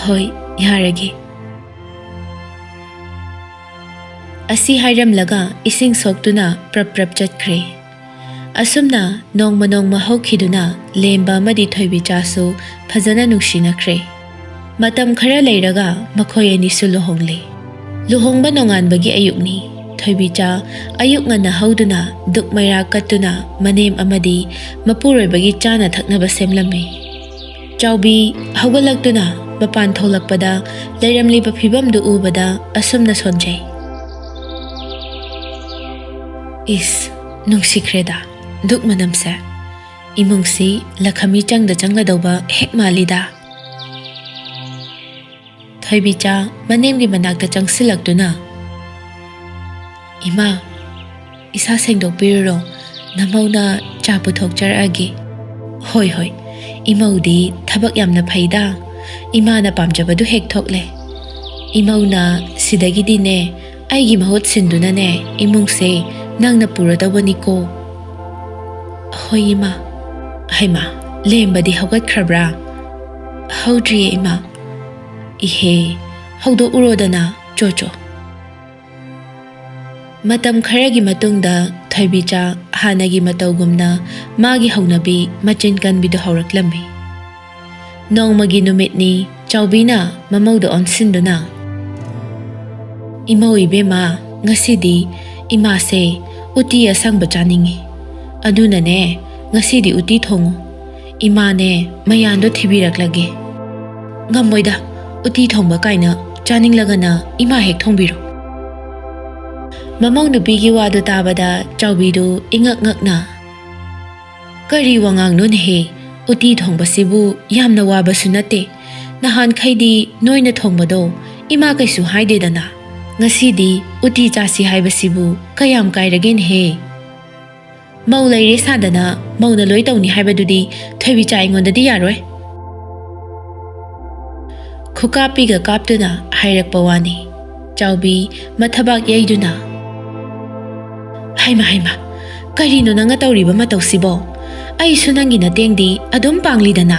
ꯍꯣꯏ, ꯌꯥꯔꯒꯦ꯫" ꯑꯁꯤ ꯍꯥꯏꯔꯝꯂꯒ ꯏꯁꯤꯡ ꯁꯣꯛꯇꯨꯅ ꯄ꯭ꯔꯞ ꯄ꯭ꯔꯞ ꯆꯠꯈ꯭ꯔꯦ꯫ ꯑꯁꯨꯝꯅ ꯅꯣꯡꯃ ꯅꯣꯡꯃ ꯍꯧꯈꯤꯗꯨꯅ ꯂꯦꯝꯕ ꯑꯃꯗꯤ ꯊꯣꯏꯕꯤꯆꯥꯁꯨ ꯐꯖꯅ ꯅꯨꯡꯁꯤꯅꯈ꯭ꯔꯦ꯫ ꯃꯇꯝ ꯈꯔ ꯂꯩꯔꯒ ꯃꯈꯣꯏ ꯑꯅꯤꯁꯨ ꯂꯨꯍꯣꯡꯂꯦ꯫ ꯂꯨꯍꯣꯡꯕ ꯅꯣꯡꯉꯥꯟꯕꯒꯤ ꯑꯌꯨꯛꯅꯤ꯫ ꯊꯣꯏꯕꯤꯆꯥ ꯑꯌꯨꯛ ꯉꯟꯅ ꯍꯧꯗꯨꯅ ꯗꯨꯛ ꯃꯩꯔꯥ ꯀꯠꯇꯨꯅ ꯃꯅꯦꯝ ꯑꯃꯗꯤ ꯃꯄꯨꯔꯣꯏꯕꯒꯤ ꯆꯥꯅ ꯊꯛꯅꯕ ꯁꯦꯝꯂꯝꯃꯤ꯫ ꯆꯥꯎꯕꯤ ꯍꯧꯒꯠꯂꯛꯇꯨꯅ ꯃꯄꯥꯟ ꯊꯣꯛꯂꯛꯄꯗ ꯂꯩꯔꯝꯂꯤꯕ ꯐꯤꯕꯝꯗꯨ ꯎꯕꯗ ꯑꯁꯨꯝꯅ ꯁꯣꯟꯖꯩ꯫ "ꯏꯁ, ꯅꯨꯡꯁꯤꯈ꯭ꯔꯦꯗ, ꯗꯨꯛ ꯃꯅꯝꯁꯦ꯫ ꯏꯃꯨꯡꯁꯤ ꯂꯈꯃꯤ ꯆꯪꯗ ꯆꯪꯂꯗꯧꯕ ꯍꯦꯛ ꯃꯥꯜꯂꯤꯗ꯫" ꯊꯣꯏꯕꯤꯆꯥ ꯃꯅꯦꯝꯒꯤ ꯃꯅꯥꯛꯇ ꯆꯪꯁꯤꯜꯂꯛꯇꯨꯅ, "ꯏꯃꯥ, ꯏꯁꯥ ꯁꯦꯡꯗꯣꯛꯄꯤꯔꯨꯔꯣ, ꯅꯃꯧꯅ ꯆꯥ ꯄꯨꯊꯣꯛꯆꯔꯛꯑꯒꯦ꯫" "ꯍꯣꯏ, ꯍꯣꯏ, ꯏꯃꯧꯗꯤ ꯊꯕꯛ ꯌꯥꯝꯅ ꯐꯩꯗ, ꯏꯃꯥꯅ ꯄꯥꯝꯖꯕꯗꯨ ꯍꯦꯛ ꯊꯣꯛꯂꯦ꯫ ꯏꯃꯧꯅ ꯁꯤꯗꯒꯤꯗꯤꯅꯦ, ꯑꯩꯒꯤ ꯃꯍꯨꯠ ꯁꯤꯟꯗꯨꯅꯅꯦ, ꯏꯃꯨꯡꯁꯦ ꯅꯪꯅ ꯄꯨꯔꯗꯧꯕꯅꯤꯀꯣ꯫ "ꯍꯣꯏ, ꯏꯃꯥ꯫" "ꯍꯩꯃꯥ, ꯂꯦꯝꯕꯗꯤ ꯍꯧꯒꯠꯈ꯭ꯔꯕ꯭ꯔꯥ?" "ꯍꯧꯗ꯭ꯔꯤꯌꯦ, ꯏꯃꯥ꯫" "ꯏꯍꯦ, ꯍꯧꯗꯣꯛꯎꯔꯣꯗꯅ, ꯆꯣ ꯆꯣ꯫" ꯃꯇꯝ ꯈꯔꯒꯤ ꯃꯇꯨꯡꯗ ꯊꯣꯏꯕꯤꯆꯥ ꯍꯥꯟꯅꯒꯤ ꯃꯇꯧꯒꯨꯝꯅ ꯃꯥꯒꯤ ꯍꯧꯅꯕꯤ ꯃꯆꯤꯟ ꯀꯟꯕꯤꯗꯨ ꯍꯧꯔꯛꯂꯝꯃꯤ꯫ ꯅꯣꯡꯃꯒꯤ ꯅꯨꯃꯤꯠꯅꯤ, ꯆꯥꯎꯕꯤꯅ ꯃꯃꯧꯗ ꯑꯣꯟꯁꯤꯟꯗꯨꯅ, "ꯏꯃꯧ ꯏꯕꯦꯝꯃ, ꯉꯁꯤꯗꯤ ꯏꯃꯥꯁꯦ ꯎꯇꯤ ꯑꯁꯪꯕ ꯆꯥꯅꯤꯡꯉꯤ꯫ ꯑꯗꯨꯅꯅꯦ, ꯉꯁꯤꯗꯤ ꯎꯇꯤ ꯊꯣꯡꯉꯨ꯫ ꯏꯃꯥꯅꯦ, ꯃꯌꯥꯟꯗꯣ ꯊꯤꯕꯤꯔꯛꯂꯒꯦ꯫" "ꯉꯝꯃꯣꯏꯗ, ꯎꯇꯤ ꯊꯣꯡꯕ ꯀꯥꯏꯅ, ꯆꯥꯅꯤꯡꯂꯒꯅ ꯏꯃꯥ ꯍꯦꯛ ꯊꯣꯡꯕꯤꯔꯣ꯫" ꯃꯃꯧ ꯅꯨꯄꯤꯒꯤ ꯋꯥꯗꯨ ꯇꯥꯕꯗ ꯆꯥꯎꯕꯤꯗꯨ ꯏꯉꯛ ꯉꯛꯅ, "ꯀꯔꯤ ꯋꯥꯉꯥꯡꯅꯣꯅꯦꯍꯦ? ꯎꯇꯤ ꯊꯣꯡꯕꯁꯤꯕꯨ ꯌꯥꯝꯅ ꯋꯥꯕꯁꯨ ꯅꯠꯇꯦ꯫ ꯅꯍꯥꯟꯈꯩꯗꯤ ꯅꯣꯏꯅ ꯊꯣꯡꯕꯗꯣ ꯏꯃꯥ ꯀꯩꯁꯨ ꯍꯥꯏꯗꯦꯗꯅ꯫ ꯉꯁꯤꯗꯤ ꯎꯇꯤ ꯆꯥꯁꯤ ꯍꯥꯏꯕꯁꯤꯕꯨ ꯀꯌꯥꯝ ꯀꯥꯏꯔꯒꯦꯅꯦꯍꯦ?" "ꯃꯧ ꯂꯩꯔꯦ ꯁꯥꯗꯅ ꯃꯧꯅ ꯂꯣꯏ ꯇꯧꯅꯤ ꯍꯥꯏꯕꯗꯨꯗꯤ ꯊꯣꯏꯕꯤꯆꯥ ꯑꯩꯉꯣꯟꯗꯗꯤ ꯌꯥꯔꯣꯏ꯫" ꯈꯨꯀꯥꯞꯄꯤꯒ ꯀꯥꯞꯇꯨꯅ ꯍꯥꯏꯔꯛꯄ ꯋꯥꯅꯤ꯫ ꯆꯥꯎꯕꯤ ꯃꯊꯕꯥꯛ ꯌꯩꯗꯨꯅ, "ꯍꯩꯃ, ꯍꯩꯃ, ꯀꯔꯤꯅꯣ ꯅꯪꯅ ꯇꯧꯔꯤꯕ ꯃꯇꯧꯁꯤꯕꯣ? ꯑꯩꯁꯨ ꯅꯪꯒꯤ ꯅꯇꯦꯡꯗꯤ ꯑꯗꯨꯝ ꯄꯥꯡꯂꯤꯗꯅ꯫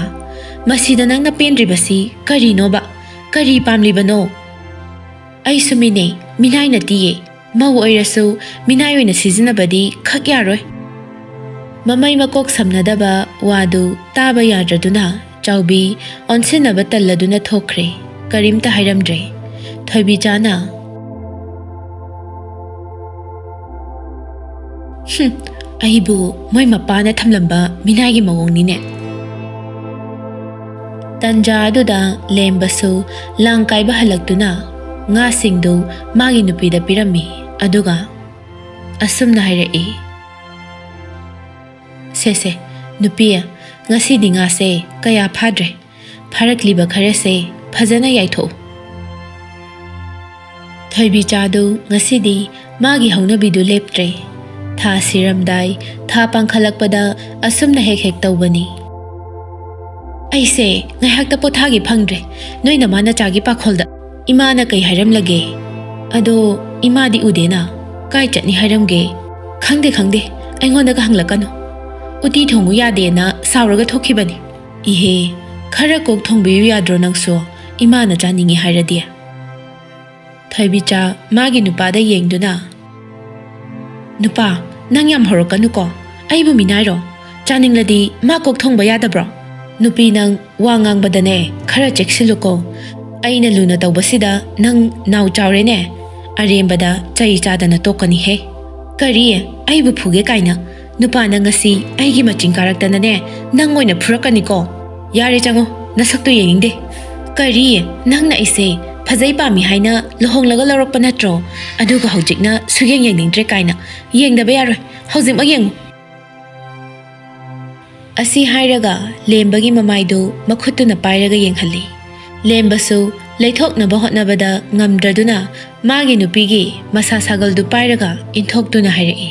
ꯃꯁꯤꯗ ꯅꯪꯅ ꯄꯦꯟꯗ꯭ꯔꯤꯕꯁꯤ ꯀꯔꯤꯅꯣꯕ? ꯀꯔꯤ ꯄꯥꯝꯂꯤꯕꯅꯣ? ꯑꯩꯁꯨ ꯃꯤꯅꯦ, ꯃꯤꯅꯥꯏ ꯅꯠꯇꯤꯌꯦ꯫ ꯃꯧ ꯑꯣꯏꯔꯁꯨ ꯃꯤꯅꯥꯏ ꯑꯣꯏꯅ ꯁꯤꯖꯤꯟꯅꯕꯗꯤ ꯈꯛ ꯌꯥꯔꯣꯏ꯫" ꯃꯃꯩ ꯃꯀꯣꯛ ꯁꯝꯅꯗꯕ ꯋꯥꯗꯨ ꯇꯥꯕ ꯌꯥꯗ꯭ꯔꯗꯨꯅ ꯆꯥꯎꯕꯤ ꯑꯣꯟꯁꯤꯟꯅꯕ ꯇꯜꯂꯗꯨꯅ ꯊꯣꯛꯈ꯭ꯔꯦ꯫ ꯀꯔꯤꯝꯇ ꯍꯥꯏꯔꯝꯗ꯭ꯔꯦ꯫ ꯊꯣꯏꯕꯤꯆꯥꯅ, "ꯍꯨꯝ, ꯑꯩꯕꯨ ꯃꯣꯏ ꯃꯄꯥꯅ ꯊꯝꯂꯝꯕ ꯃꯤꯅꯥꯏꯒꯤ ꯃꯑꯣꯡꯅꯤꯅꯦ꯫" ꯇꯟꯖꯥ ꯑꯗꯨꯗ ꯂꯦꯝꯕꯁꯨ ꯂꯥꯡ ꯀꯥꯏꯕ ꯍꯜꯂꯛꯇꯨꯅ ꯉꯥꯁꯤꯡꯗꯨ ꯃꯥꯒꯤ ꯅꯨꯄꯤꯗ ꯄꯤꯔꯝꯃꯤ꯫ ꯑꯗꯨꯒ ꯑꯁꯨꯝꯅ ꯍꯥꯏꯔꯛꯏ, "ꯁꯦ, ꯁꯦ, ꯅꯨꯄꯤ, ꯉꯁꯤꯗꯤ ꯉꯥꯁꯦ ꯀꯌꯥ ꯐꯥꯗ꯭ꯔꯦ꯫ ꯐꯥꯔꯛꯂꯤꯕ ꯈꯔꯁꯦ ꯐꯖꯅ ꯌꯥꯏꯊꯣꯛꯎ꯫" ꯊꯣꯏꯕꯤꯆꯥꯗꯨ ꯉꯁꯤꯗꯤ ꯃꯥꯒꯤ ꯍꯧꯅꯕꯤꯗꯨ ꯂꯦꯞꯇ꯭ꯔꯦ꯫ ꯊꯥ ꯁꯤꯔꯝꯗꯥꯏ, ꯊꯥ ꯄꯥꯡꯈꯠꯂꯛꯄꯗ ꯑꯁꯨꯝꯅ ꯍꯦꯛ ꯍꯦꯛ ꯇꯧꯕꯅꯤ꯫ "ꯑꯩꯁꯦ ꯉꯥꯏꯍꯥꯛꯇ ꯄꯣꯊꯥꯒꯦ ꯐꯪꯗ꯭ꯔꯦ, ꯅꯣꯏ ꯅꯃꯥ ꯅꯆꯥꯒꯤ ꯄꯥꯈꯣꯜꯗ꯫ ꯏꯃꯥꯅ ꯀꯩ ꯍꯥꯏꯔꯝꯂꯒꯦ? ꯑꯗꯣ ꯏꯃꯥꯗꯤ ꯎꯗꯦꯅ, ꯀꯥꯏ ꯆꯠꯅꯤ ꯍꯥꯏꯔꯝꯒꯦ?" "ꯈꯪꯗꯦ, ꯈꯪꯗꯦ, ꯑꯩꯉꯣꯟꯗꯒ ꯍꯪꯂꯛꯀꯅꯨ꯫ ꯎꯇꯤ ꯊꯣꯡꯉꯨ ꯌꯥꯗꯦꯅ ꯁꯥꯎꯔꯒ ꯊꯣꯛꯈꯤꯕꯅꯤ꯫" "ꯏꯍꯦ, ꯈꯔ ꯀꯣꯛ ꯊꯣꯡꯕꯤꯌꯨ ꯌꯥꯗ꯭ꯔꯣ ꯅꯪꯁꯨ, ꯏꯃꯥꯅ ꯆꯥꯅꯤꯡꯉꯤ ꯍꯥꯏꯔꯗꯤ?" ꯊꯣꯏꯕꯤꯆꯥ ꯃꯥꯒꯤ ꯅꯨꯄꯥꯗ ꯌꯦꯡꯗꯨꯅ, "ꯅꯨꯄꯥ, ꯅꯪ ꯌꯥꯝ ꯍꯧꯔꯛꯀꯅꯨꯀꯣ꯫ ꯑꯩꯕꯨ ꯃꯤꯅꯥꯏꯔꯣ? ꯆꯥꯅꯤꯡꯂꯗꯤ ꯃꯥ ꯀꯣꯛ ꯊꯣꯡꯕ ꯌꯥꯗꯕ꯭ꯔꯣ? ꯅꯨꯄꯤ ꯅꯪ ꯋꯥ ꯉꯥꯡꯕꯗꯅꯦ ꯈꯔ ꯆꯦꯛꯁꯤꯜꯂꯨꯀꯣ꯫ ꯑꯩꯅ ꯂꯨꯅ ꯇꯧꯕꯁꯤꯗ ꯅꯪ ꯅꯥꯎ ꯆꯥꯎꯔꯦꯅꯦ꯫ ꯑꯔꯦꯝꯕꯗ ꯆꯩ ꯆꯥꯗꯅ ꯇꯣꯛꯀꯅꯤꯍꯦ꯫" "ꯀꯔꯤ? ꯑꯩꯕꯨ ꯐꯨꯒꯦ ꯀꯥꯏꯅ? ꯅꯨꯄꯥ ꯅꯪ ꯉꯁꯤ ꯑꯩꯒꯤ ꯃꯆꯤꯡ ꯀꯥꯔꯛꯇꯅꯅꯦ ꯅꯪ ꯑꯣꯏꯅ ꯐꯨꯔꯛꯀꯅꯤꯀꯣ꯫ ꯌꯥꯔꯦ, ꯆꯪꯉꯣ, ꯅꯁꯛꯇꯨ ꯌꯦꯡꯅꯤꯡꯗꯦ꯫ ꯀꯔꯤ? ꯅꯪꯅ ꯑꯩꯁꯦ ꯐꯖꯩ ꯄꯥꯝꯃꯤ ꯍꯥꯏꯅ ꯂꯨꯍꯣꯡꯂꯒ ꯂꯧꯔꯛꯄ ꯅꯠꯇ꯭ꯔꯣ? ꯑꯗꯨꯒ ꯍꯧꯖꯤꯛꯅ ꯁꯨꯌꯦꯡ ꯌꯦꯡꯅꯤꯡꯗ꯭ꯔꯦ ꯀꯥꯏꯅ꯫ ꯌꯦꯡꯗꯕ ꯌꯥꯔꯣꯏ, ꯍꯧꯖꯤꯛꯃꯛ ꯌꯦꯡꯉꯨ꯫" ꯑꯁꯤ ꯍꯥꯏꯔꯒ ꯂꯦꯝꯕꯒꯤ ꯃꯃꯥꯏꯗꯨ ꯃꯈꯨꯠꯇꯨꯅ ꯄꯥꯏꯔꯒ ꯌꯦꯡꯍꯜꯂꯤ꯫ ꯂꯦꯝꯕꯁꯨ ꯂꯩꯊꯣꯛꯅꯕ ꯍꯣꯠꯅꯕꯗ ꯉꯝꯗ꯭ꯔꯗꯨꯅ ꯃꯥꯒꯤ ꯅꯨꯄꯤꯒꯤ ꯃꯁꯥ ꯁꯥꯒꯜꯗꯨ ꯄꯥꯏꯔꯒ ꯏꯟꯊꯣꯛꯇꯨꯅ ꯍꯥꯏꯔꯛꯏ,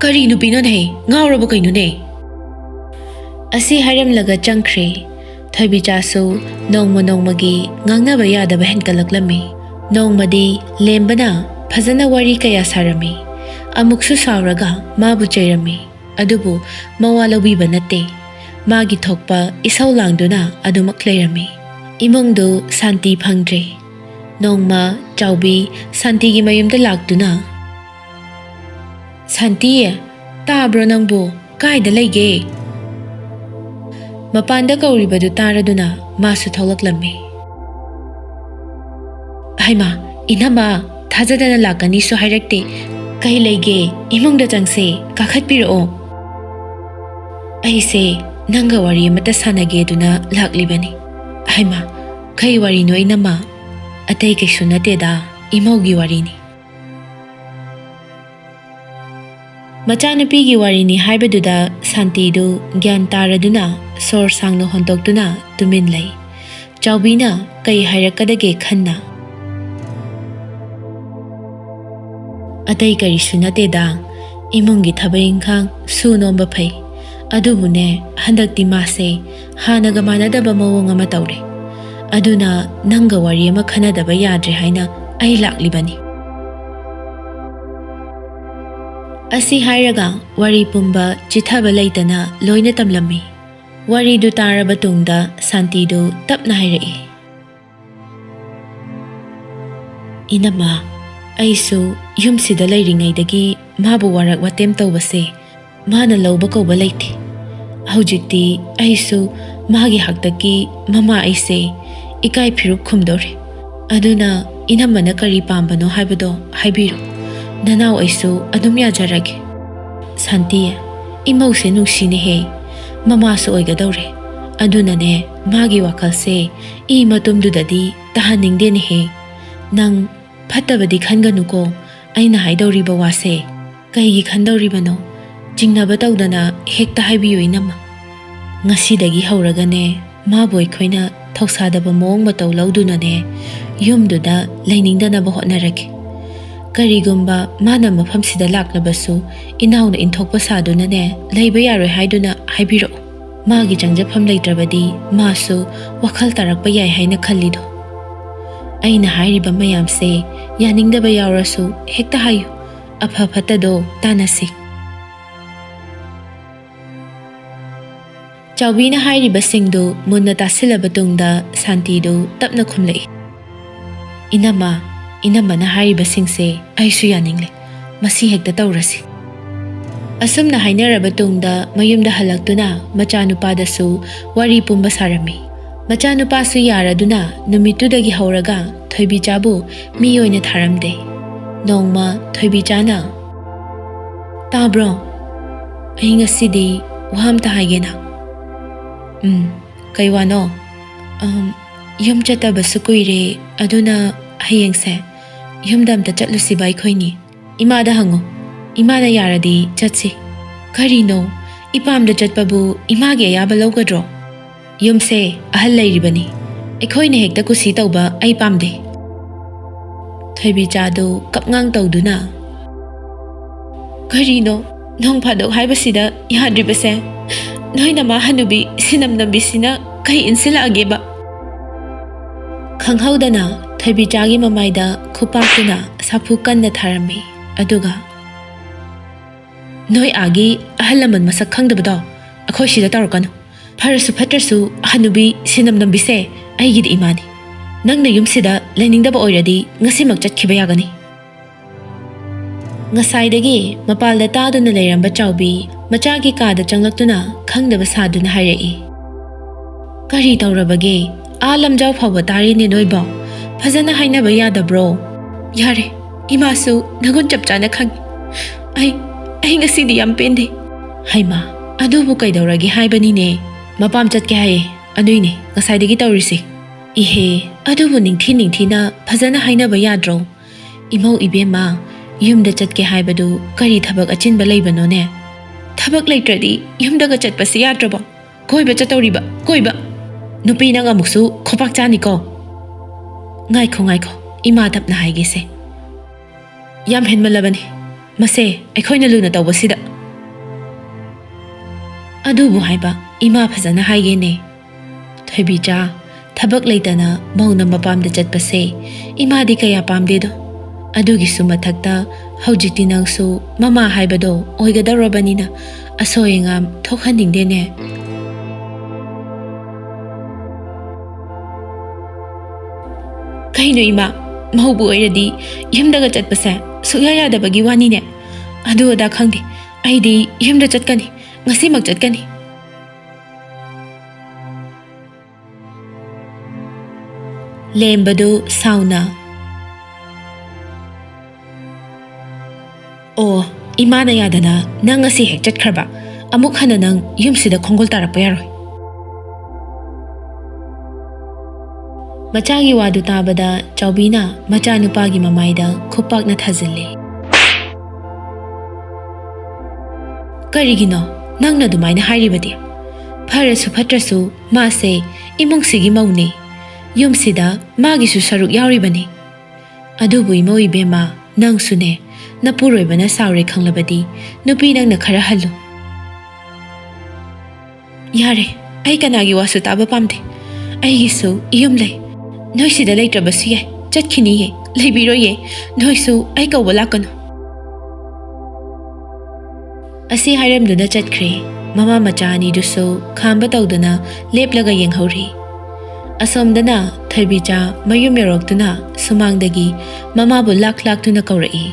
"ꯀꯔꯤ ꯅꯨꯄꯤꯅꯣꯅꯦ? ꯉꯥꯎꯔꯕ ꯀꯩꯅꯣꯅꯦ?" ꯑꯁꯤ ꯍꯥꯏꯔꯝꯂꯒ ꯆꯪꯈ꯭ꯔꯦ꯫ ꯊꯣꯏꯕꯤꯆꯥꯁꯨ ꯅꯣꯡꯃ ꯅꯣꯡꯃꯒꯤ ꯉꯥꯡꯅꯕ ꯌꯥꯗꯕ ꯍꯦꯟꯀꯠꯂꯛꯂꯝꯃꯤ꯫ ꯅꯣꯡꯃꯗꯤ ꯂꯦꯝꯕꯅ ꯐꯖꯅ ꯋꯥꯔꯤ ꯀꯌꯥ ꯁꯥꯔꯝꯃꯤ꯫ ꯑꯃꯨꯛꯁꯨ ꯁꯥꯎꯔꯒ ꯃꯥꯕꯨ ꯆꯩꯔꯝꯃꯤ꯫ ꯑꯗꯨꯕꯨ ꯃꯋꯥ ꯂꯧꯕꯤꯕ ꯅꯠꯇꯦ꯫ ꯃꯥꯒꯤ ꯊꯣꯛꯄ ꯏꯁꯧ ꯂꯥꯡꯗꯨꯅ ꯑꯗꯨꯃꯛ ꯂꯩꯔꯝꯃꯤ꯫ ꯏꯃꯨꯡꯗꯨ ꯁꯥꯟꯇꯤ ꯐꯪꯗ꯭ꯔꯦ꯫ ꯅꯣꯡꯃ ꯆꯥꯎꯕꯤ ꯁꯥꯟꯇꯤꯒꯤ ꯃꯌꯨꯝꯗ ꯂꯥꯛꯇꯨꯅ, "ꯁꯥꯟꯇꯤ, ꯇꯥꯕ꯭ꯔꯣ ꯅꯪꯕꯨ? ꯀꯥꯏꯗ ꯂꯩꯒꯦ?" ꯃꯄꯥꯟꯗ ꯀꯧꯔꯤꯕꯗꯨ ꯇꯥꯔꯗꯨꯅ ꯃꯥꯁꯨ ꯊꯣꯛꯂꯛꯂꯝꯃꯤ꯫ "ꯍꯩꯃꯥ, ꯏꯅꯝꯃ, ꯊꯥꯖꯗꯅ ꯂꯥꯛꯀꯅꯤꯁꯨ ꯍꯥꯏꯔꯛꯇꯦ꯫ ꯀꯩ ꯂꯩꯒꯦ? ꯏꯃꯨꯡꯗ ꯆꯪꯁꯦ, ꯀꯥꯈꯠꯄꯤꯔꯛꯑꯣ꯫" "ꯑꯩꯁꯦ ꯅꯪꯒ ꯋꯥꯔꯤ ꯑꯃꯇ ꯁꯥꯟꯅꯒꯦꯗꯨꯅ ꯂꯥꯛꯂꯤꯕꯅꯤ꯫" "ꯍꯩꯃꯥ, ꯀꯩ ꯋꯥꯔꯤꯅꯣ ꯏꯅꯝꯃ?" "ꯑꯇꯩ ꯀꯩꯁꯨ ꯅꯠꯇꯦꯗ, ꯏꯃꯧꯒꯤ ꯋꯥꯔꯤꯅꯤ꯫" ꯃꯆꯥꯅꯨꯄꯤꯒꯤ ꯋꯥꯔꯤꯅꯤ ꯍꯥꯏꯕꯗꯨꯗ ꯁꯥꯟꯇꯤꯗꯨ ꯒ꯭ꯌꯥꯟ ꯇꯥꯔꯗꯨꯅ ꯁꯣꯔ ꯁꯥꯡꯅ ꯍꯣꯟꯗꯣꯛꯇꯨꯅ ꯇꯨꯃꯤꯟ ꯂꯩ꯫ ꯆꯥꯎꯕꯤꯅ ꯀꯩ ꯍꯥꯏꯔꯛꯀꯗꯒꯦ ꯈꯟꯅ, "ꯑꯇꯩ ꯀꯔꯤꯁꯨ ꯅꯠꯇꯦꯗ, ꯏꯃꯨꯡꯒꯤ ꯊꯕꯛ ꯏꯪꯈꯥꯡ ꯁꯨ ꯅꯣꯝꯕ ꯐꯩ꯫ ꯑꯗꯨꯕꯨꯅꯦ, ꯍꯟꯗꯛꯇꯤ ꯃꯥꯁꯦ ꯍꯥꯟꯅꯒ ꯃꯥꯟꯅꯗꯕ ꯃꯑꯣꯡ ꯑꯃ ꯇꯧꯔꯦ꯫ ꯑꯗꯨꯅ ꯅꯪꯒ ꯋꯥꯔꯤ ꯑꯃ ꯈꯟꯅꯗꯕ ꯌꯥꯗ꯭ꯔꯦ ꯍꯥꯏꯅ ꯑꯩ ꯂꯥꯛꯂꯤꯕꯅꯤ꯫" ꯑꯁꯤ ꯍꯥꯏꯔꯒ ꯋꯥꯔꯤ ꯄꯨꯝꯕ ꯆꯤꯊꯕ ꯂꯩꯇꯅ ꯂꯣꯏꯅ ꯇꯝꯂꯝꯃꯤ꯫ ꯋꯥꯔꯤꯗꯨ ꯇꯥꯔꯕ ꯇꯨꯡꯗ ꯁꯥꯟꯇꯤꯗꯨ ꯇꯞꯅ ꯍꯥꯏꯔꯛꯏ, "ꯏꯅꯝꯃ, ꯑꯩꯁꯨ ꯌꯨꯝꯁꯤꯗ ꯂꯩꯔꯤꯉꯩꯗꯒꯤ ꯃꯥꯕꯨ ꯋꯥꯔꯛ ꯋꯥꯇꯦꯝ ꯇꯧꯕꯁꯦ ꯃꯥꯅ ꯂꯧꯕ ꯀꯧꯕ ꯂꯩꯇꯦ꯫ ꯍꯧꯖꯤꯛꯇꯤ ꯑꯩꯁꯨ ꯃꯥꯒꯤ ꯍꯥꯛꯇꯛꯀꯤ ꯃꯃꯥ ꯑꯩꯁꯦ ꯏꯀꯥꯏ ꯐꯤꯔꯨꯞ ꯈꯨꯝꯗꯧꯔꯦ꯫ ꯑꯗꯨꯅ ꯏꯅꯝꯃꯅ ꯀꯔꯤ ꯄꯥꯝꯕꯅꯣ ꯍꯥꯏꯕꯗꯣ ꯍꯥꯏꯕꯤꯔꯣ꯫ ꯅꯅꯥꯎ ꯑꯩꯁꯨ ꯑꯗꯨꯝ ꯌꯥꯖꯔꯒꯦ꯫" "ꯁꯥꯟꯇꯤ, ꯏꯃꯧꯁꯦ ꯅꯨꯡꯁꯤꯅꯦꯍꯦ꯫ ꯃꯃꯥꯁꯨ ꯑꯣꯏꯒꯗꯧꯔꯦ꯫ ꯑꯗꯨꯅꯅꯦ, ꯃꯥꯒꯤ ꯋꯥꯈꯜꯁꯦ ꯏ ꯃꯇꯨꯝꯗꯨꯗꯗꯤ ꯇꯥꯍꯟꯅꯤꯡꯗꯦꯅꯦꯍꯦ꯫ ꯅꯪ ꯐꯠꯇꯕꯗꯤ ꯈꯟꯒꯅꯨꯀꯣ꯫ ꯑꯩꯅ ꯍꯥꯏꯗꯧꯔꯤꯕ ꯋꯥꯁꯦ ꯀꯩꯒꯤ ꯈꯟꯗꯧꯔꯤꯕꯅꯣ? ꯆꯤꯡꯅꯕ ꯇꯧꯗꯅ ꯍꯦꯛꯇ ꯍꯥꯏꯕꯤꯌꯨ, ꯏꯅꯝꯃ꯫ ꯉꯁꯤꯗꯒꯤ ꯍꯧꯔꯒꯅꯦ, ꯃꯥꯕꯨ ꯑꯩꯈꯣꯏꯅ ꯊꯧꯁꯥꯗꯕ ꯃꯑꯣꯡ ꯃꯇꯧ ꯂꯧꯗꯨꯅꯅꯦ, ꯌꯨꯝꯗꯨꯗ ꯂꯩꯅꯤꯡꯗꯅꯕ ꯍꯣꯠꯅꯔꯒꯦ꯫ ꯀꯔꯤꯒꯨꯝꯕ ꯃꯥꯅ ꯃꯐꯝꯁꯤꯗ ꯂꯥꯛꯂꯕꯁꯨ, ꯏꯅꯥꯎꯅ ꯏꯟꯊꯣꯛꯄ ꯁꯥꯗꯨꯅꯅꯦ, ꯂꯩꯕ ꯌꯥꯔꯣꯏ ꯍꯥꯏꯗꯨꯅ ꯍꯥꯏꯕꯤꯔꯛꯎ꯫ ꯃꯥꯒꯤ ꯆꯪꯖꯐꯝ ꯂꯩꯇ꯭ꯔꯕꯗꯤ ꯃꯥꯁꯨ ꯋꯥꯈꯜ ꯇꯥꯔꯛꯄ ꯌꯥꯏ ꯍꯥꯏꯅ ꯈꯜꯂꯤꯗꯣ꯫ ꯑꯩꯅ ꯍꯥꯏꯔꯤꯕ ꯃꯌꯥꯝꯁꯦ ꯌꯥꯅꯤꯡꯗꯕ ꯌꯥꯎꯔꯁꯨ ꯍꯦꯛꯇ ꯍꯥꯏꯌꯨ꯫ ꯑꯐ ꯐꯠꯇꯗꯣ ꯇꯥꯟꯅꯁꯤ꯫" ꯆꯥꯎꯕꯤꯅ ꯍꯥꯏꯔꯤꯕꯁꯤꯡꯗꯨ ꯃꯨꯟꯅ ꯇꯥꯁꯤꯜꯂꯕ ꯇꯨꯡꯗ ꯁꯥꯟꯇꯤꯗꯨ ꯇꯞꯅ ꯈꯨꯝꯂꯛꯏ, "ꯏꯅꯝꯃ, ꯏꯅꯝꯃꯅ ꯍꯥꯏꯔꯤꯕꯁꯤꯡꯁꯦ ꯑꯩꯁꯨ ꯌꯥꯅꯤꯡꯂꯦ꯫ ꯃꯁꯤ ꯍꯦꯛꯇ ꯇꯧꯔꯁꯤ꯫" ꯑꯁꯨꯝꯅ ꯍꯥꯏꯅꯔꯕ ꯇꯨꯡꯗ ꯃꯌꯨꯝꯗ ꯍꯜꯂꯛꯇꯨꯅ ꯃꯆꯥꯅꯨꯄꯥꯗꯁꯨ ꯋꯥꯔꯤ ꯄꯨꯝꯕ ꯁꯥꯔꯝꯃꯤ꯫ ꯃꯆꯥꯅꯨꯄꯥꯁꯨ ꯌꯥꯔꯗꯨꯅ ꯅꯨꯃꯤꯠꯇꯨꯗꯒꯤ ꯍꯧꯔꯒ ꯊꯣꯏꯕꯤꯆꯥꯕꯨ ꯃꯤ ꯑꯣꯏꯅ ꯊꯥꯔꯝꯗꯦ꯫ ꯅꯣꯡꯃ ꯊꯣꯏꯕꯤꯆꯥꯅ, "ꯇꯥꯕ꯭ꯔꯣ? ꯑꯩ ꯉꯁꯤꯗꯤ ꯋꯥ ꯑꯝꯇ ꯍꯥꯏꯒꯦꯅ꯫" "ꯎꯝ, ꯀꯩ ꯋꯥꯅꯣ?" "ꯑꯝ, ꯌꯨꯝ ꯆꯠꯇꯕꯁꯨ ꯀꯨꯏꯔꯦ, ꯑꯗꯨꯅ ꯍꯌꯦꯡꯁꯦ ꯌꯨꯝꯗ ꯑꯝꯇ ꯆꯠꯂꯨꯁꯤꯕ ꯑꯩꯈꯣꯏꯅꯤ꯫ ꯏꯃꯥꯗ ꯍꯪꯉꯨ, ꯏꯃꯥꯅ ꯌꯥꯔꯗꯤ ꯆꯠꯁꯤ꯫" "ꯀꯔꯤꯅꯣ? ꯏꯄꯥꯝꯗ ꯆꯠꯄꯕꯨ ꯏꯃꯥꯒꯤ ꯑꯌꯥꯕ ꯂꯧꯒꯗ꯭ꯔꯣ? ꯌꯨꯝꯁꯦ ꯑꯍꯜ ꯂꯩꯔꯤꯕꯅꯤ, ꯑꯩꯈꯣꯏꯅ ꯍꯦꯛꯇ ꯀꯨꯁꯤ ꯇꯧꯕ ꯑꯩ ꯄꯥꯝꯗꯦ꯫" ꯊꯣꯏꯕꯤꯆꯥꯗꯨ ꯀꯞꯉꯥꯡ ꯇꯧꯗꯨꯅ, "ꯀꯔꯤꯅꯣ ꯅꯣꯡ ꯐꯥꯗꯣꯛ ꯍꯥꯏꯕꯁꯤꯗ ꯌꯥꯗ꯭ꯔꯤꯕꯁꯦ? ꯅꯣꯏ ꯅꯃꯥ ꯍꯅꯨꯕꯤ ꯁꯤꯅꯝ ꯅꯝꯕꯤꯁꯤꯅ ꯀꯩ ꯏꯟꯁꯤꯜꯂꯛꯑꯒꯦꯕ?" ꯈꯪꯍꯧꯗꯅ ꯊꯣꯏꯕꯤꯆꯥꯒꯤ ꯃꯃꯥꯏꯗ ꯈꯨꯄꯥꯛꯇꯨꯅ ꯁꯥꯐꯨ ꯀꯟꯅ ꯊꯥꯔꯝꯃꯤ꯫ ꯑꯗꯨꯒ, ꯅꯣꯏ ꯑꯥꯒꯤ ꯑꯍꯜ ꯂꯃꯟ ꯃꯁꯛ ꯈꯪꯗꯕꯗꯣ ꯑꯩꯈꯣꯏ ꯁꯤꯗ ꯇꯧꯔꯛꯀꯅꯨ꯫ ꯐꯔꯁꯨ ꯐꯠꯇ꯭ꯔꯁꯨ ꯍꯅꯨꯕꯤ ꯁꯤꯅꯝ ꯅꯝꯕꯤꯁꯦ ꯑꯩꯒꯤꯗꯤ ꯏꯃꯥꯅꯤ꯫ ꯅꯪꯅ ꯌꯨꯝꯁꯤꯗ ꯂꯩꯅꯤꯡꯗꯕ ꯑꯣꯏꯔꯗꯤ ꯉꯁꯤꯃꯛ ꯆꯠꯈꯤꯕ ꯌꯥꯒꯅꯤ꯫ ꯉꯁꯥꯏꯗꯒꯤ ꯃꯄꯥꯜꯗ ꯇꯥꯗꯨꯅ ꯂꯩꯔꯝꯕ ꯆꯥꯎꯕꯤ ꯃꯆꯥꯒꯤ ꯀꯥꯗ ꯆꯪꯂꯛꯇꯨꯅ ꯈꯪꯗꯕ ꯁꯥꯗꯨꯅ ꯍꯥꯏꯔꯛꯏ꯫ ꯀꯔꯤ ꯇꯧꯔꯕꯒꯦ? ꯑꯥ ꯂꯝꯖꯥꯎ ꯐꯥꯎꯕ ꯇꯥꯔꯤꯅꯦ ꯅꯣꯏꯕꯣ꯫ ꯐꯖꯅ ꯍꯥꯏꯅꯕ ꯌꯥꯗꯕ꯭ꯔꯣ? ꯌꯥꯔꯦ, ꯏꯃꯥꯁꯨ ꯅꯒꯨꯟ ꯆꯞ ꯆꯥꯅ ꯈꯪꯉꯤ꯫ ꯑꯩ, ꯑꯩ ꯉꯁꯤꯗꯤ ꯌꯥꯝ ꯄꯦꯟꯗꯦ꯫ ꯍꯩꯃꯥ, ꯑꯗꯨꯕꯨ ꯀꯩꯗꯧꯔꯒꯦ ꯍꯥꯏꯕꯅꯤꯅꯦ? ꯃꯄꯥꯝ ꯆꯠꯀꯦ ꯍꯥꯏꯌꯦ, ꯑꯗꯨꯏꯅꯦ ꯉꯁꯥꯏꯗꯒꯤ ꯇꯧꯔꯤꯁꯦ꯫ ꯏꯍꯦ, ꯑꯗꯨꯕꯨ ꯅꯤꯡꯊꯤ ꯅꯤꯡꯊꯤꯅ ꯐꯖꯅ ꯍꯥꯏꯅꯕ ꯌꯥꯗ꯭ꯔꯣ? ꯏꯃꯧ ꯏꯕꯦꯝꯃ, ꯌꯨꯝꯗ ꯆꯠꯀꯦ ꯍꯥꯏꯕꯗꯨ ꯀꯔꯤ ꯊꯕꯛ ꯑꯆꯤꯟꯕ ꯂꯩꯕꯅꯣꯅꯦ? ꯊꯕꯛ ꯂꯩꯇ꯭ꯔꯗꯤ ꯌꯨꯝꯗꯒ ꯆꯠꯄꯁꯤ ꯌꯥꯗ꯭ꯔꯕꯣ? ꯀꯣꯏꯕ ꯆꯠꯇꯧꯔꯤꯕ, ꯀꯣꯏꯕ? ꯅꯨꯄꯤ ꯅꯪ ꯑꯃꯨꯛꯁꯨ ꯈꯨꯄꯥꯛ ꯆꯥꯅꯤꯀꯣ꯫ ꯉꯥꯏꯈꯣ, ꯉꯥꯏꯈꯣ, ꯏꯃꯥ ꯇꯞꯅ ꯍꯥꯏꯒꯦꯁꯦ꯫ ꯌꯥꯝ ꯍꯦꯟꯃꯜꯂꯕꯅꯤ ꯃꯁꯦ, ꯑꯩꯈꯣꯏꯅ ꯂꯨꯅ ꯇꯧꯕꯁꯤꯗ꯫ ꯑꯗꯨꯕꯨ ꯍꯥꯏꯕ, ꯏꯃꯥ ꯐꯖꯅ ꯍꯥꯏꯒꯦꯅꯦ꯫ ꯊꯣꯏꯕꯤꯆꯥ, ꯊꯕꯛ ꯂꯩꯇꯅ ꯃꯧꯅ ꯃꯄꯥꯝꯗ ꯆꯠꯄꯁꯦ ꯏꯃꯥꯗꯤ ꯀꯌꯥ ꯄꯥꯝꯗꯦꯗꯣ꯫ ꯑꯗꯨꯒꯤꯁꯨ ꯃꯊꯛꯇ ꯍꯧꯖꯤꯛꯇꯤ ꯅꯪꯁꯨ ꯃꯃꯥ ꯍꯥꯏꯕꯗꯣ ꯑꯣꯏꯒꯗꯧꯔꯕꯅꯤꯅ ꯑꯁꯣꯏ ꯑꯉꯥꯝ ꯊꯣꯛꯍꯟꯅꯤꯡꯗꯦꯅꯦ꯫ ꯀꯩꯅꯣ ꯏꯃꯥ, ꯃꯧꯕꯨ ꯑꯣꯏꯔꯗꯤ ꯌꯨꯝꯗꯒ ꯆꯠꯄꯁꯦ ꯁꯨꯛꯌꯥ ꯌꯥꯗꯕꯒꯤ ꯋꯥꯅꯤꯅꯦ꯫ ꯑꯗꯨ ꯑꯗꯥ ꯈꯪꯗꯦ, ꯑꯩꯗꯤ ꯌꯨꯝꯗ ꯆꯠꯀꯅꯤ, ꯉꯁꯤꯃꯛ ꯆꯠꯀꯅꯤ꯫ ꯂꯦꯝꯕꯗꯨ ꯁꯥꯎꯅ, "ꯑꯣ, ꯏꯃꯥꯅ ꯌꯥꯗꯅ ꯅꯪ ꯉꯁꯤ ꯍꯦꯛ ꯆꯠꯈ꯭ꯔꯕ? ꯑꯃꯨꯛ ꯍꯟꯅ ꯅꯪ ꯌꯨꯝꯁꯤꯗ ꯈꯣꯡꯒꯨꯜ ꯇꯥꯔꯛꯄ ꯌꯥꯔꯣꯏ꯫" ꯃꯆꯥꯒꯤ ꯋꯥꯗꯨ ꯇꯥꯕꯗ ꯆꯥꯎꯕꯤꯅ ꯃꯆꯥꯅꯨꯄꯥꯒꯤ ꯃꯃꯥꯏꯗ ꯈꯨꯄꯥꯛꯅ ꯊꯥꯖꯤꯜꯂꯦ꯫ "ꯀꯔꯤꯒꯤꯅꯣ ꯅꯪꯅ ꯑꯗꯨꯃꯥꯏꯅ ꯍꯥꯏꯔꯤꯕꯗꯤ? ꯐꯔꯁꯨ ꯐꯠꯇ꯭ꯔꯁꯨ ꯃꯥꯁꯦ ꯏꯃꯨꯡꯁꯤꯒꯤ ꯃꯧꯅꯤ꯫ ꯌꯨꯝꯁꯤꯗ ꯃꯥꯒꯤꯁꯨ ꯁꯔꯨꯛ ꯌꯥꯎꯔꯤꯕꯅꯤ꯫ ꯑꯗꯨꯕꯨ ꯏꯃꯧ ꯏꯕꯦꯝꯃ, ꯅꯪꯁꯨꯅꯦ, ꯅꯄꯨꯔꯣꯏꯕꯅ ꯁꯥꯎꯔꯦ ꯈꯪꯂꯕꯗꯤ ꯅꯨꯄꯤ ꯅꯪꯅ ꯈꯔ ꯍꯜꯂꯨ꯫" "ꯌꯥꯔꯦ, ꯑꯩ ꯀꯅꯥꯒꯤ ꯋꯥꯁꯨ ꯇꯥꯕ ꯄꯥꯝꯗꯦ꯫ ꯑꯩꯒꯤꯁꯨ ꯌꯨꯝ ꯂꯩ꯫ ꯅꯣꯏ ꯁꯤꯗ ꯂꯩꯇ꯭ꯔꯕꯁꯨ ꯌꯥꯏ, ꯆꯠꯈꯤꯅꯤꯌꯦ, ꯂꯩꯕꯤꯔꯣꯏꯌꯦ꯫ ꯅꯣꯏꯁꯨ ꯑꯩ ꯀꯧꯕ ꯂꯥꯛꯀꯅꯨ꯫" ꯑꯁꯤ ꯍꯥꯏꯔꯝꯗꯨꯅ ꯆꯠꯈ꯭ꯔꯦ꯫ ꯃꯃꯥ ꯃꯆꯥ ꯑꯅꯤꯗꯨꯁꯨ ꯈꯥꯝꯕ ꯇꯧꯗꯨꯅ ꯂꯦꯞꯂꯒ ꯌꯦꯡꯍꯧꯔꯤ꯫ ꯑꯁꯣꯝꯗꯅ ꯊꯣꯏꯕꯤꯆꯥ ꯃꯌꯨꯝ ꯌꯧꯔꯛꯇꯨꯅ ꯁꯨꯃꯥꯡꯗꯒꯤ ꯃꯃꯥꯕꯨ ꯂꯥꯛ ꯂꯥꯛꯇꯨꯅ ꯀꯧꯔꯛꯏ꯫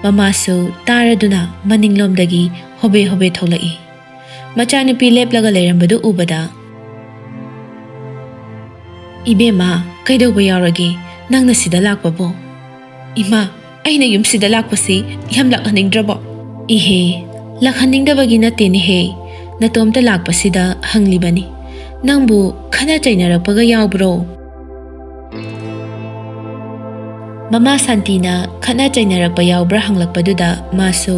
ꯃꯃꯥꯁꯨ ꯇꯥꯔꯗꯨꯅ ꯃꯅꯤꯡꯂꯣꯝꯗꯒꯤ ꯍꯣꯕꯦ ꯍꯣꯕꯦ ꯊꯣꯛꯂꯛꯏ꯫ ꯃꯆꯥꯅꯨꯄꯤ ꯂꯦꯞꯂꯒ ꯂꯩꯔꯝꯕꯗꯨ ꯎꯕꯗ, "ꯏꯕꯦꯝꯃ, ꯀꯩꯗꯧꯕ ꯌꯥꯎꯔꯒꯦ ꯅꯪꯅ ꯁꯤꯗ ꯂꯥꯛꯄꯕꯨ?" "ꯏꯃꯥ, ꯑꯩꯅ ꯌꯨꯝꯁꯤꯗ ꯂꯥꯛꯄꯁꯤ ꯌꯥꯝ ꯂꯥꯛꯍꯟꯅꯤꯡꯗ꯭ꯔꯕꯣ?" "ꯏꯍꯦ, ꯂꯥꯛꯍꯟꯅꯤꯡꯗꯕꯒꯤ ꯅꯠꯇꯦꯅꯦꯍꯦ, ꯅꯇꯣꯝꯇ ꯂꯥꯛꯄꯁꯤꯗ ꯍꯪꯂꯤꯕꯅꯤ꯫ ꯅꯪꯕꯨ ꯈꯠꯅ ꯆꯩꯅꯔꯛꯄꯒ ꯌꯥꯎꯕ꯭ꯔꯣ?" ꯃꯃꯥ ꯁꯥꯟꯇꯤꯅ ꯈꯠꯅ ꯆꯩꯅꯔꯛꯄ ꯌꯥꯎꯕ꯭ꯔꯥ ꯍꯪꯂꯛꯄꯗꯨꯗ ꯃꯥꯁꯨ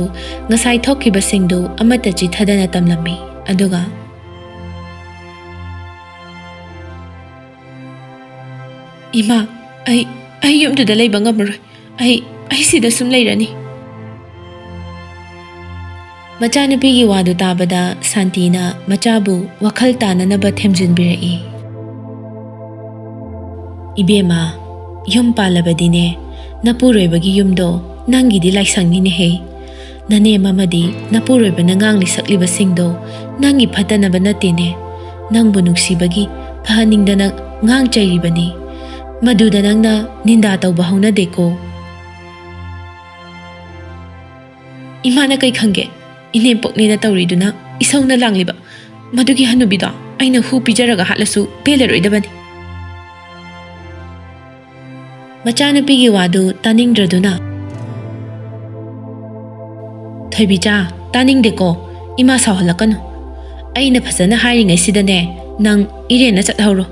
ꯉꯁꯥꯏ ꯊꯣꯛꯈꯤꯕꯁꯤꯡꯗꯨ ꯑꯃꯠꯇ ꯆꯤꯊꯗꯅ ꯇꯝꯂꯝꯃꯤ꯫ ꯑꯗꯨꯒ, "ꯏꯃꯥ, ꯑꯩ, ꯑꯩ ꯌꯨꯝꯗꯨꯗ ꯂꯩꯕ ꯉꯝꯃꯔꯣꯏ꯫ ꯑꯩ, ꯑꯩ ꯁꯤꯗ ꯁꯨꯝ ꯂꯩꯔꯅꯤ꯫" ꯃꯆꯥꯅꯨꯄꯤꯒꯤ ꯋꯥꯗꯨ ꯇꯥꯕꯗ ꯁꯥꯟꯇꯤꯅ ꯃꯆꯥꯕꯨ ꯋꯥꯈꯜ ꯇꯥꯅꯅꯕ ꯊꯦꯝꯖꯤꯟꯕꯤꯔꯛꯏ꯫ "ꯏꯕꯦꯝꯃ, ꯌꯨꯝ ꯄꯥꯜꯂꯕꯗꯤꯅꯦ, ꯅꯄꯨꯔꯣꯏꯕꯒꯤ ꯌꯨꯝꯗꯣ ꯅꯪꯒꯤꯗꯤ ꯂꯥꯏꯁꯪꯅꯤꯅꯦꯍꯦ꯫ ꯅꯅꯦꯝ ꯑꯃꯗꯤ ꯅꯄꯨꯔꯣꯏꯕꯅ ꯉꯥꯡꯂꯤ ꯁꯛꯂꯤꯕꯁꯤꯡꯗꯣ ꯅꯪꯒꯤ ꯐꯠꯇꯅꯕ ꯅꯠꯇꯦꯅꯦ, ꯅꯪꯕꯨ ꯅꯨꯡꯁꯤꯕꯒꯤ ꯐꯍꯟꯅꯤꯡꯗꯅ ꯉꯥꯡ ꯆꯩꯔꯤꯕꯅꯤ꯫ ꯃꯗꯨꯗ ꯅꯪꯅ ꯅꯤꯟꯗꯥ ꯇꯧꯕ ꯍꯧꯅꯗꯦꯀꯣ꯫" "ꯏꯃꯥꯅ ꯀꯩ ꯈꯪꯒꯦ? ꯏꯅꯦꯝꯄꯣꯛꯅꯦꯅ ꯇꯧꯔꯤꯗꯨꯅ ꯏꯁꯧꯅ ꯂꯥꯡꯂꯤꯕ ꯃꯗꯨꯒꯤ ꯍꯅꯨꯕꯤꯗꯣ ꯑꯩꯅ ꯍꯨ ꯄꯤꯖꯔꯒ ꯍꯥꯠꯂꯁꯨ ꯄꯦꯜꯂꯔꯣꯏꯗꯕꯅꯤ꯫" ꯃꯆꯥꯅꯨꯄꯤꯒꯤ ꯋꯥꯗꯨ ꯇꯥꯅꯤꯡꯗ꯭ꯔꯗꯨꯅ, "ꯊꯣꯏꯕꯤꯆꯥ, ꯇꯥꯅꯤꯡꯗꯦꯀꯣ, ꯏꯃꯥ ꯁꯥꯎꯍꯜꯂꯛꯀꯅꯨ꯫ ꯑꯩꯅ ꯐꯖꯅ ꯍꯥꯏꯔꯤꯉꯩꯁꯤꯗꯅꯦ, ꯅꯪ ꯏꯔꯦꯟꯅ ꯆꯠꯍꯧꯔꯣ꯫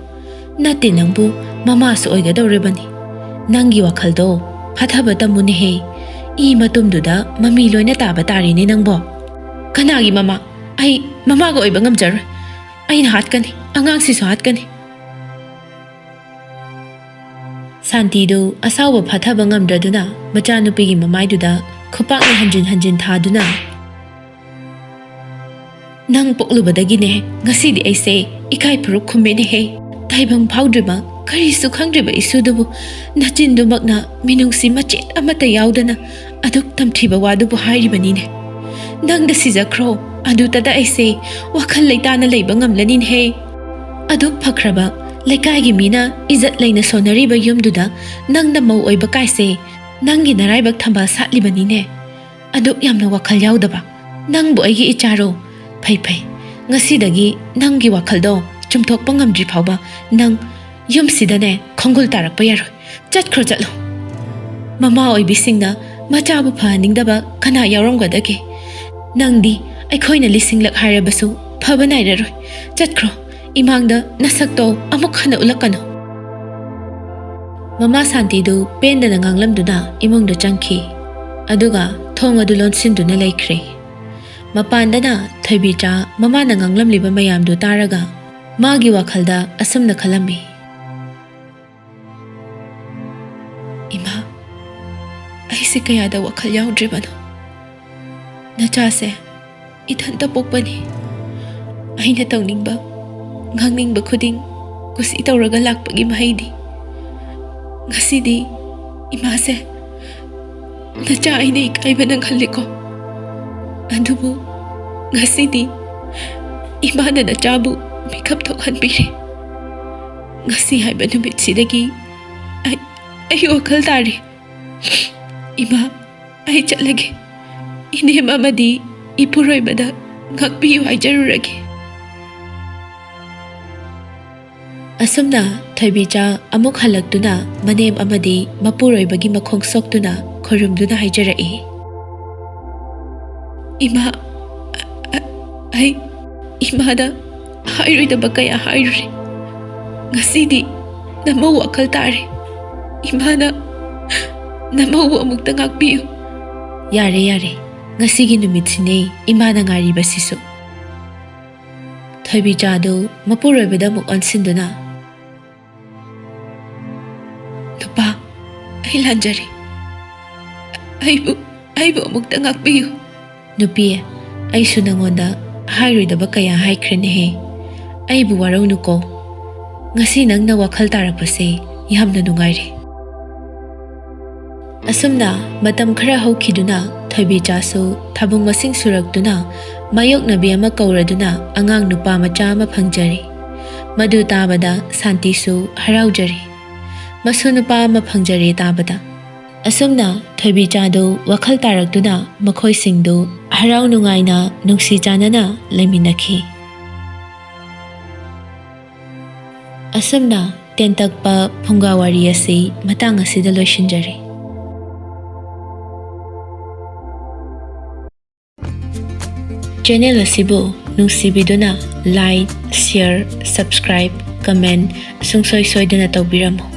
ꯅꯠꯇꯦ, ꯅꯪꯕꯨ ꯃꯃꯥꯁꯨ ꯑꯣꯏꯒꯗꯧꯔꯤꯕꯅꯤ꯫ ꯅꯪꯒꯤ ꯋꯥꯈꯜꯗꯣ ꯐꯥꯊꯕ ꯇꯝꯃꯨꯅꯦꯍꯦ꯫ ꯏ ꯃꯇꯨꯝꯗꯨꯗ ꯃꯃꯤ ꯂꯣꯏꯅ ꯇꯥꯕ ꯇꯥꯔꯦꯅꯦ ꯅꯪꯕꯣ꯫ ꯀꯅꯥꯒꯤ ꯃꯃꯥ? ꯑꯩ ꯃꯃꯥꯒ ꯑꯣꯏꯕ ꯉꯝꯖꯔꯣꯏ꯫ ꯑꯩꯅ ꯍꯥꯠꯀꯅꯤ, ꯑꯉꯥꯡꯁꯤꯁꯨ ꯍꯥꯠꯀꯅꯤ꯫" ꯁꯥꯟꯇꯤꯗꯨ ꯑꯁꯥꯎꯕ ꯐꯥꯊꯕ ꯉꯝꯗ꯭ꯔꯗꯨꯅ ꯃꯆꯥꯅꯨꯄꯤꯒꯤ ꯃꯃꯥꯏꯗꯨꯗ ꯈꯨꯄꯥꯛꯅ ꯍꯟꯖꯤꯟ ꯍꯟꯖꯤꯟ ꯊꯥꯗꯨꯅ, "ꯅꯪ ꯄꯣꯛꯂꯨꯕꯗꯒꯤꯅꯦ ꯉꯁꯤꯗꯤ ꯑꯩꯁꯦ ꯏꯀꯥꯏ ꯐꯨꯔꯨꯞ ꯈꯨꯝꯃꯦꯅꯦꯍꯦ꯫ ꯇꯥꯏꯕꯪ ꯐꯥꯎꯗ꯭ꯔꯤꯕ, ꯀꯔꯤꯁꯨ ꯈꯪꯗ꯭ꯔꯤꯕ ꯏꯁꯨꯗꯨꯕꯨ ꯅꯆꯤꯟꯗꯨꯃꯛꯅ ꯃꯤꯅꯨꯡꯁꯤ ꯃꯆꯦꯠ ꯑꯃꯠꯇ ꯌꯥꯎꯗꯅ ꯑꯗꯨꯛ ꯇꯝꯊꯤꯕ ꯋꯥꯗꯨꯕꯨ ꯍꯥꯏꯔꯤꯕꯅꯤꯅꯦ꯫ ꯅꯪꯗ ꯁꯤꯖꯈ꯭ꯔꯣ, ꯑꯗꯨꯇꯗ ꯑꯩꯁꯦ ꯋꯥꯈꯜ ꯂꯩꯇꯥꯅ ꯂꯩꯕ ꯉꯝꯂꯅꯤꯅꯦꯍꯦ꯫ ꯑꯗꯨꯛ ꯐꯈ꯭ꯔꯕ, ꯂꯩꯀꯥꯏꯒꯤ ꯃꯤꯅ ꯏꯖꯠ ꯂꯩꯅ ꯁꯣꯟꯅꯔꯤꯕ ꯌꯨꯝꯗꯨꯗ ꯅꯪꯅ ꯃꯧ ꯑꯣꯏꯕ ꯀꯥꯏꯁꯦ ꯅꯪꯒꯤ ꯅꯔꯥꯏꯕꯛ ꯊꯝꯕꯥꯜ ꯁꯥꯠꯂꯤꯕꯅꯤꯅꯦ꯫ ꯑꯗꯨꯛ ꯌꯥꯝꯅ ꯋꯥꯈꯜ ꯌꯥꯎꯗꯕ ꯅꯪꯕꯨ ꯑꯩꯒꯤ ꯏꯆꯥꯔꯣ? ꯐꯩ ꯐꯩ, ꯉꯁꯤꯗꯒꯤ ꯅꯪꯒꯤ ꯋꯥꯈꯜꯗꯣ ꯆꯨꯝꯊꯣꯛꯄ ꯉꯝꯗ꯭ꯔꯤ ꯐꯥꯎꯕ ꯅꯪ ꯌꯨꯝꯁꯤꯗꯅꯦ ꯈꯣꯡꯒꯨꯜ ꯇꯥꯔꯛꯄ ꯌꯥꯔꯣꯏ꯫ ꯆꯠꯈ꯭ꯔꯣ, ꯆꯠꯂꯣ꯫ ꯃꯃꯥ ꯑꯣꯏꯕꯤꯁꯤꯡꯅ ꯃꯆꯥꯕꯨ ꯐꯍꯟꯅꯤꯡꯗꯕ ꯀꯅꯥ ꯌꯥꯎꯔꯝꯒꯗꯒꯦ? ꯅꯪꯗꯤ ꯑꯩꯈꯣꯏꯅ ꯂꯤꯁꯤꯡꯂꯛ ꯍꯥꯏꯔꯕꯁꯨ ꯐꯕ ꯅꯥꯏꯔꯔꯣꯏ꯫ ꯆꯠꯈ꯭ꯔꯣ, ꯏꯃꯥꯡꯗ ꯅꯁꯛꯇꯣ ꯑꯃꯨꯛ ꯍꯟꯅ ꯎꯠꯂꯛꯀꯅꯨ꯫ ꯃꯃꯥ ꯁꯥꯟꯇꯤꯗꯨ ꯄꯦꯟꯗꯅ ꯉꯥꯡꯂꯝꯗꯨꯅ ꯏꯃꯨꯡꯗ ꯆꯪꯈꯤ꯫ ꯑꯗꯨꯒ ꯊꯣꯡ ꯑꯗꯨ ꯂꯣꯟꯁꯤꯟꯗꯨꯅ ꯂꯩꯈ꯭ꯔꯦ꯫ ꯃꯄꯥꯟꯗꯅ ꯊꯣꯏꯕꯤꯆꯥ ꯃꯃꯥꯅ ꯉꯥꯡꯂꯝꯂꯤꯕ ꯃꯌꯥꯝꯗꯨ ꯇꯥꯔꯒ ꯃꯥꯒꯤ ꯋꯥꯈꯜꯗ ꯑꯁꯨꯝꯅ ꯈꯜꯂꯝꯃꯤ, "ꯏꯃꯥ, ꯑꯩꯁꯦ ꯀꯌꯥꯗ ꯋꯥꯈꯜ ꯌꯥꯎꯗ꯭ꯔꯤꯕꯅꯣ꯫ ꯅꯆꯥꯁꯦ ꯏꯊꯟꯇ ꯄꯣꯛꯄꯅꯤ꯫ ꯑꯩꯅ ꯇꯧꯅꯤꯡꯕ, ꯉꯥꯡꯅꯤꯡꯕ ꯈꯨꯗꯤꯡ ꯀꯨꯁꯤ ꯇꯧꯔꯒ ꯂꯥꯛꯄꯒꯤ ꯃꯍꯩꯗꯤ꯫ ꯉꯁꯤꯗꯤ ꯏꯃꯥꯁꯦ ꯅꯆꯥ ꯑꯩꯅ ꯏꯀꯥꯏꯕ ꯅꯪꯍꯜꯂꯤꯀꯣ꯫ ꯑꯗꯨꯕꯨ ꯉꯁꯤꯗꯤ ꯏꯃꯥꯅ ꯅꯆꯥꯕꯨ ꯃꯤꯀꯞ ꯊꯣꯛꯍꯟꯕꯤꯔꯦ꯫ ꯉꯁꯤ ꯍꯥꯏꯕ ꯅꯨꯃꯤꯠꯁꯤꯗꯒꯤ ꯑꯩ, ꯑꯩ ꯋꯥꯈꯜ ꯇꯥꯔꯦ꯫ ꯏꯃꯥ, ꯑꯩ ꯆꯠꯂꯒꯦ꯫ ꯏꯅꯦꯝ ꯑꯃꯗꯤ ꯏꯄꯨꯔꯣꯏꯕꯗ ꯉꯥꯛꯄꯤꯌꯨ ꯍꯥꯏꯖꯔꯨꯔꯒꯦ꯫" ꯑꯁꯨꯝꯅ ꯊꯣꯏꯕꯤꯆꯥ ꯑꯃꯨꯛ ꯍꯜꯂꯛꯇꯨꯅ ꯃꯅꯦꯝ ꯑꯃꯗꯤ ꯃꯄꯨꯔꯣꯏꯕꯒꯤ ꯃꯈꯣꯡ ꯁꯣꯛꯇꯨꯅ ꯈꯨꯔꯨꯝꯗꯨꯅ ꯍꯥꯏꯖꯔꯛꯏ, "ꯏꯃꯥ, ꯑ-, ꯑ-, ꯑꯩ ꯏꯃꯥꯗ ꯍꯥꯏꯔꯣꯏꯗꯕ ꯀꯌꯥ ꯍꯥꯏꯔꯨꯔꯦ꯫ ꯉꯁꯤꯗꯤ ꯅꯃꯧ ꯋꯥꯈꯜ ꯇꯥꯔꯦ꯫ ꯏꯃꯥꯅ ꯅꯃꯧꯕꯨ ꯑꯃꯨꯛꯇ ꯉꯥꯛꯄꯤꯌꯨ꯫" "ꯌꯥꯔꯦ, ꯌꯥꯔꯦ, ꯉꯁꯤꯒꯤ ꯅꯨꯃꯤꯠꯁꯤꯅꯦ ꯏꯃꯥꯅ ꯉꯥꯏꯔꯤꯕꯁꯤꯁꯨ꯫" ꯊꯣꯏꯕꯤꯆꯥꯗꯨ ꯃꯄꯨꯔꯣꯏꯕꯗ ꯑꯃꯨꯛ ꯑꯣꯟꯁꯤꯟꯗꯨꯅ, "ꯅꯨꯄꯥ, ꯑꯩ ꯂꯥꯟꯖꯔꯦ꯫ ꯑꯩꯕꯨ, ꯑꯩꯕꯨ ꯑꯃꯨꯛꯇ ꯉꯥꯛꯄꯤꯌꯨ꯫" "ꯅꯨꯄꯤ, ꯑꯩꯁꯨ ꯅꯉꯣꯟꯗ ꯍꯥꯏꯔꯣꯏꯗꯕ ꯀꯌꯥ ꯍꯥꯏꯈ꯭ꯔꯦꯅꯦꯍꯦ꯫ ꯑꯩꯕꯨ ꯋꯥꯔꯧꯅꯨꯀꯣ꯫ ꯉꯁꯤ ꯅꯪꯅ ꯋꯥꯈꯜ ꯇꯥꯔꯛꯄꯁꯦ ꯌꯥꯝꯅ ꯅꯨꯡꯉꯥꯏꯔꯦ꯫" ꯑꯁꯨꯝꯅ ꯃꯇꯝ ꯈꯔ ꯍꯧꯈꯤꯗꯨꯅ ꯊꯣꯏꯕꯤꯆꯥꯁꯨ ꯊꯥꯕꯨꯡ ꯃꯁꯤꯡ ꯁꯨꯔꯛꯇꯨꯅ ꯃꯥꯌꯣꯛꯅꯕꯤ ꯑꯃ ꯀꯧꯔꯗꯨꯅ ꯑꯉꯥꯡ ꯅꯨꯄꯥ ꯃꯆꯥ ꯑꯃ ꯐꯪꯖꯔꯦ꯫ ꯃꯗꯨ ꯇꯥꯕꯗ ꯁꯥꯟꯇꯤꯁꯨ ꯍꯔꯥꯎꯖꯔꯦ꯫ ꯃꯁꯨ ꯅꯨꯄꯥ ꯑꯃ ꯐꯪꯖꯔꯦ ꯇꯥꯕꯗ꯫ ꯑꯁꯨꯝꯅ ꯊꯣꯏꯕꯤꯆꯥꯗꯨ ꯋꯥꯈꯜ ꯇꯥꯔꯛꯇꯨꯅ ꯃꯈꯣꯏꯁꯤꯡꯗꯨ ꯍꯔꯥꯎ ꯅꯨꯡꯉꯥꯏꯅ ꯅꯨꯡꯁꯤ ꯆꯥꯟꯅꯅ ꯂꯩꯃꯤꯟꯅꯈꯤ꯫ ꯑꯁꯨꯝꯅ ꯇꯦꯟꯇꯛꯄ ꯐꯨꯡꯒꯥ ꯋꯥꯔꯤ ꯑꯁꯤ ꯃꯇꯥꯡ ꯑꯁꯤꯗ ꯂꯣꯏꯁꯤꯟꯖꯔꯦ꯫ ꯆꯦꯅꯦꯜ ꯑꯁꯤꯕꯨ ꯅꯨꯡꯁꯤꯕꯤꯗꯨꯅ like, share, subscribe, comment ꯁꯨꯡꯁꯣꯏ ꯁꯣꯏꯗꯅ ꯇꯧꯕꯤꯔꯝꯃꯨ꯫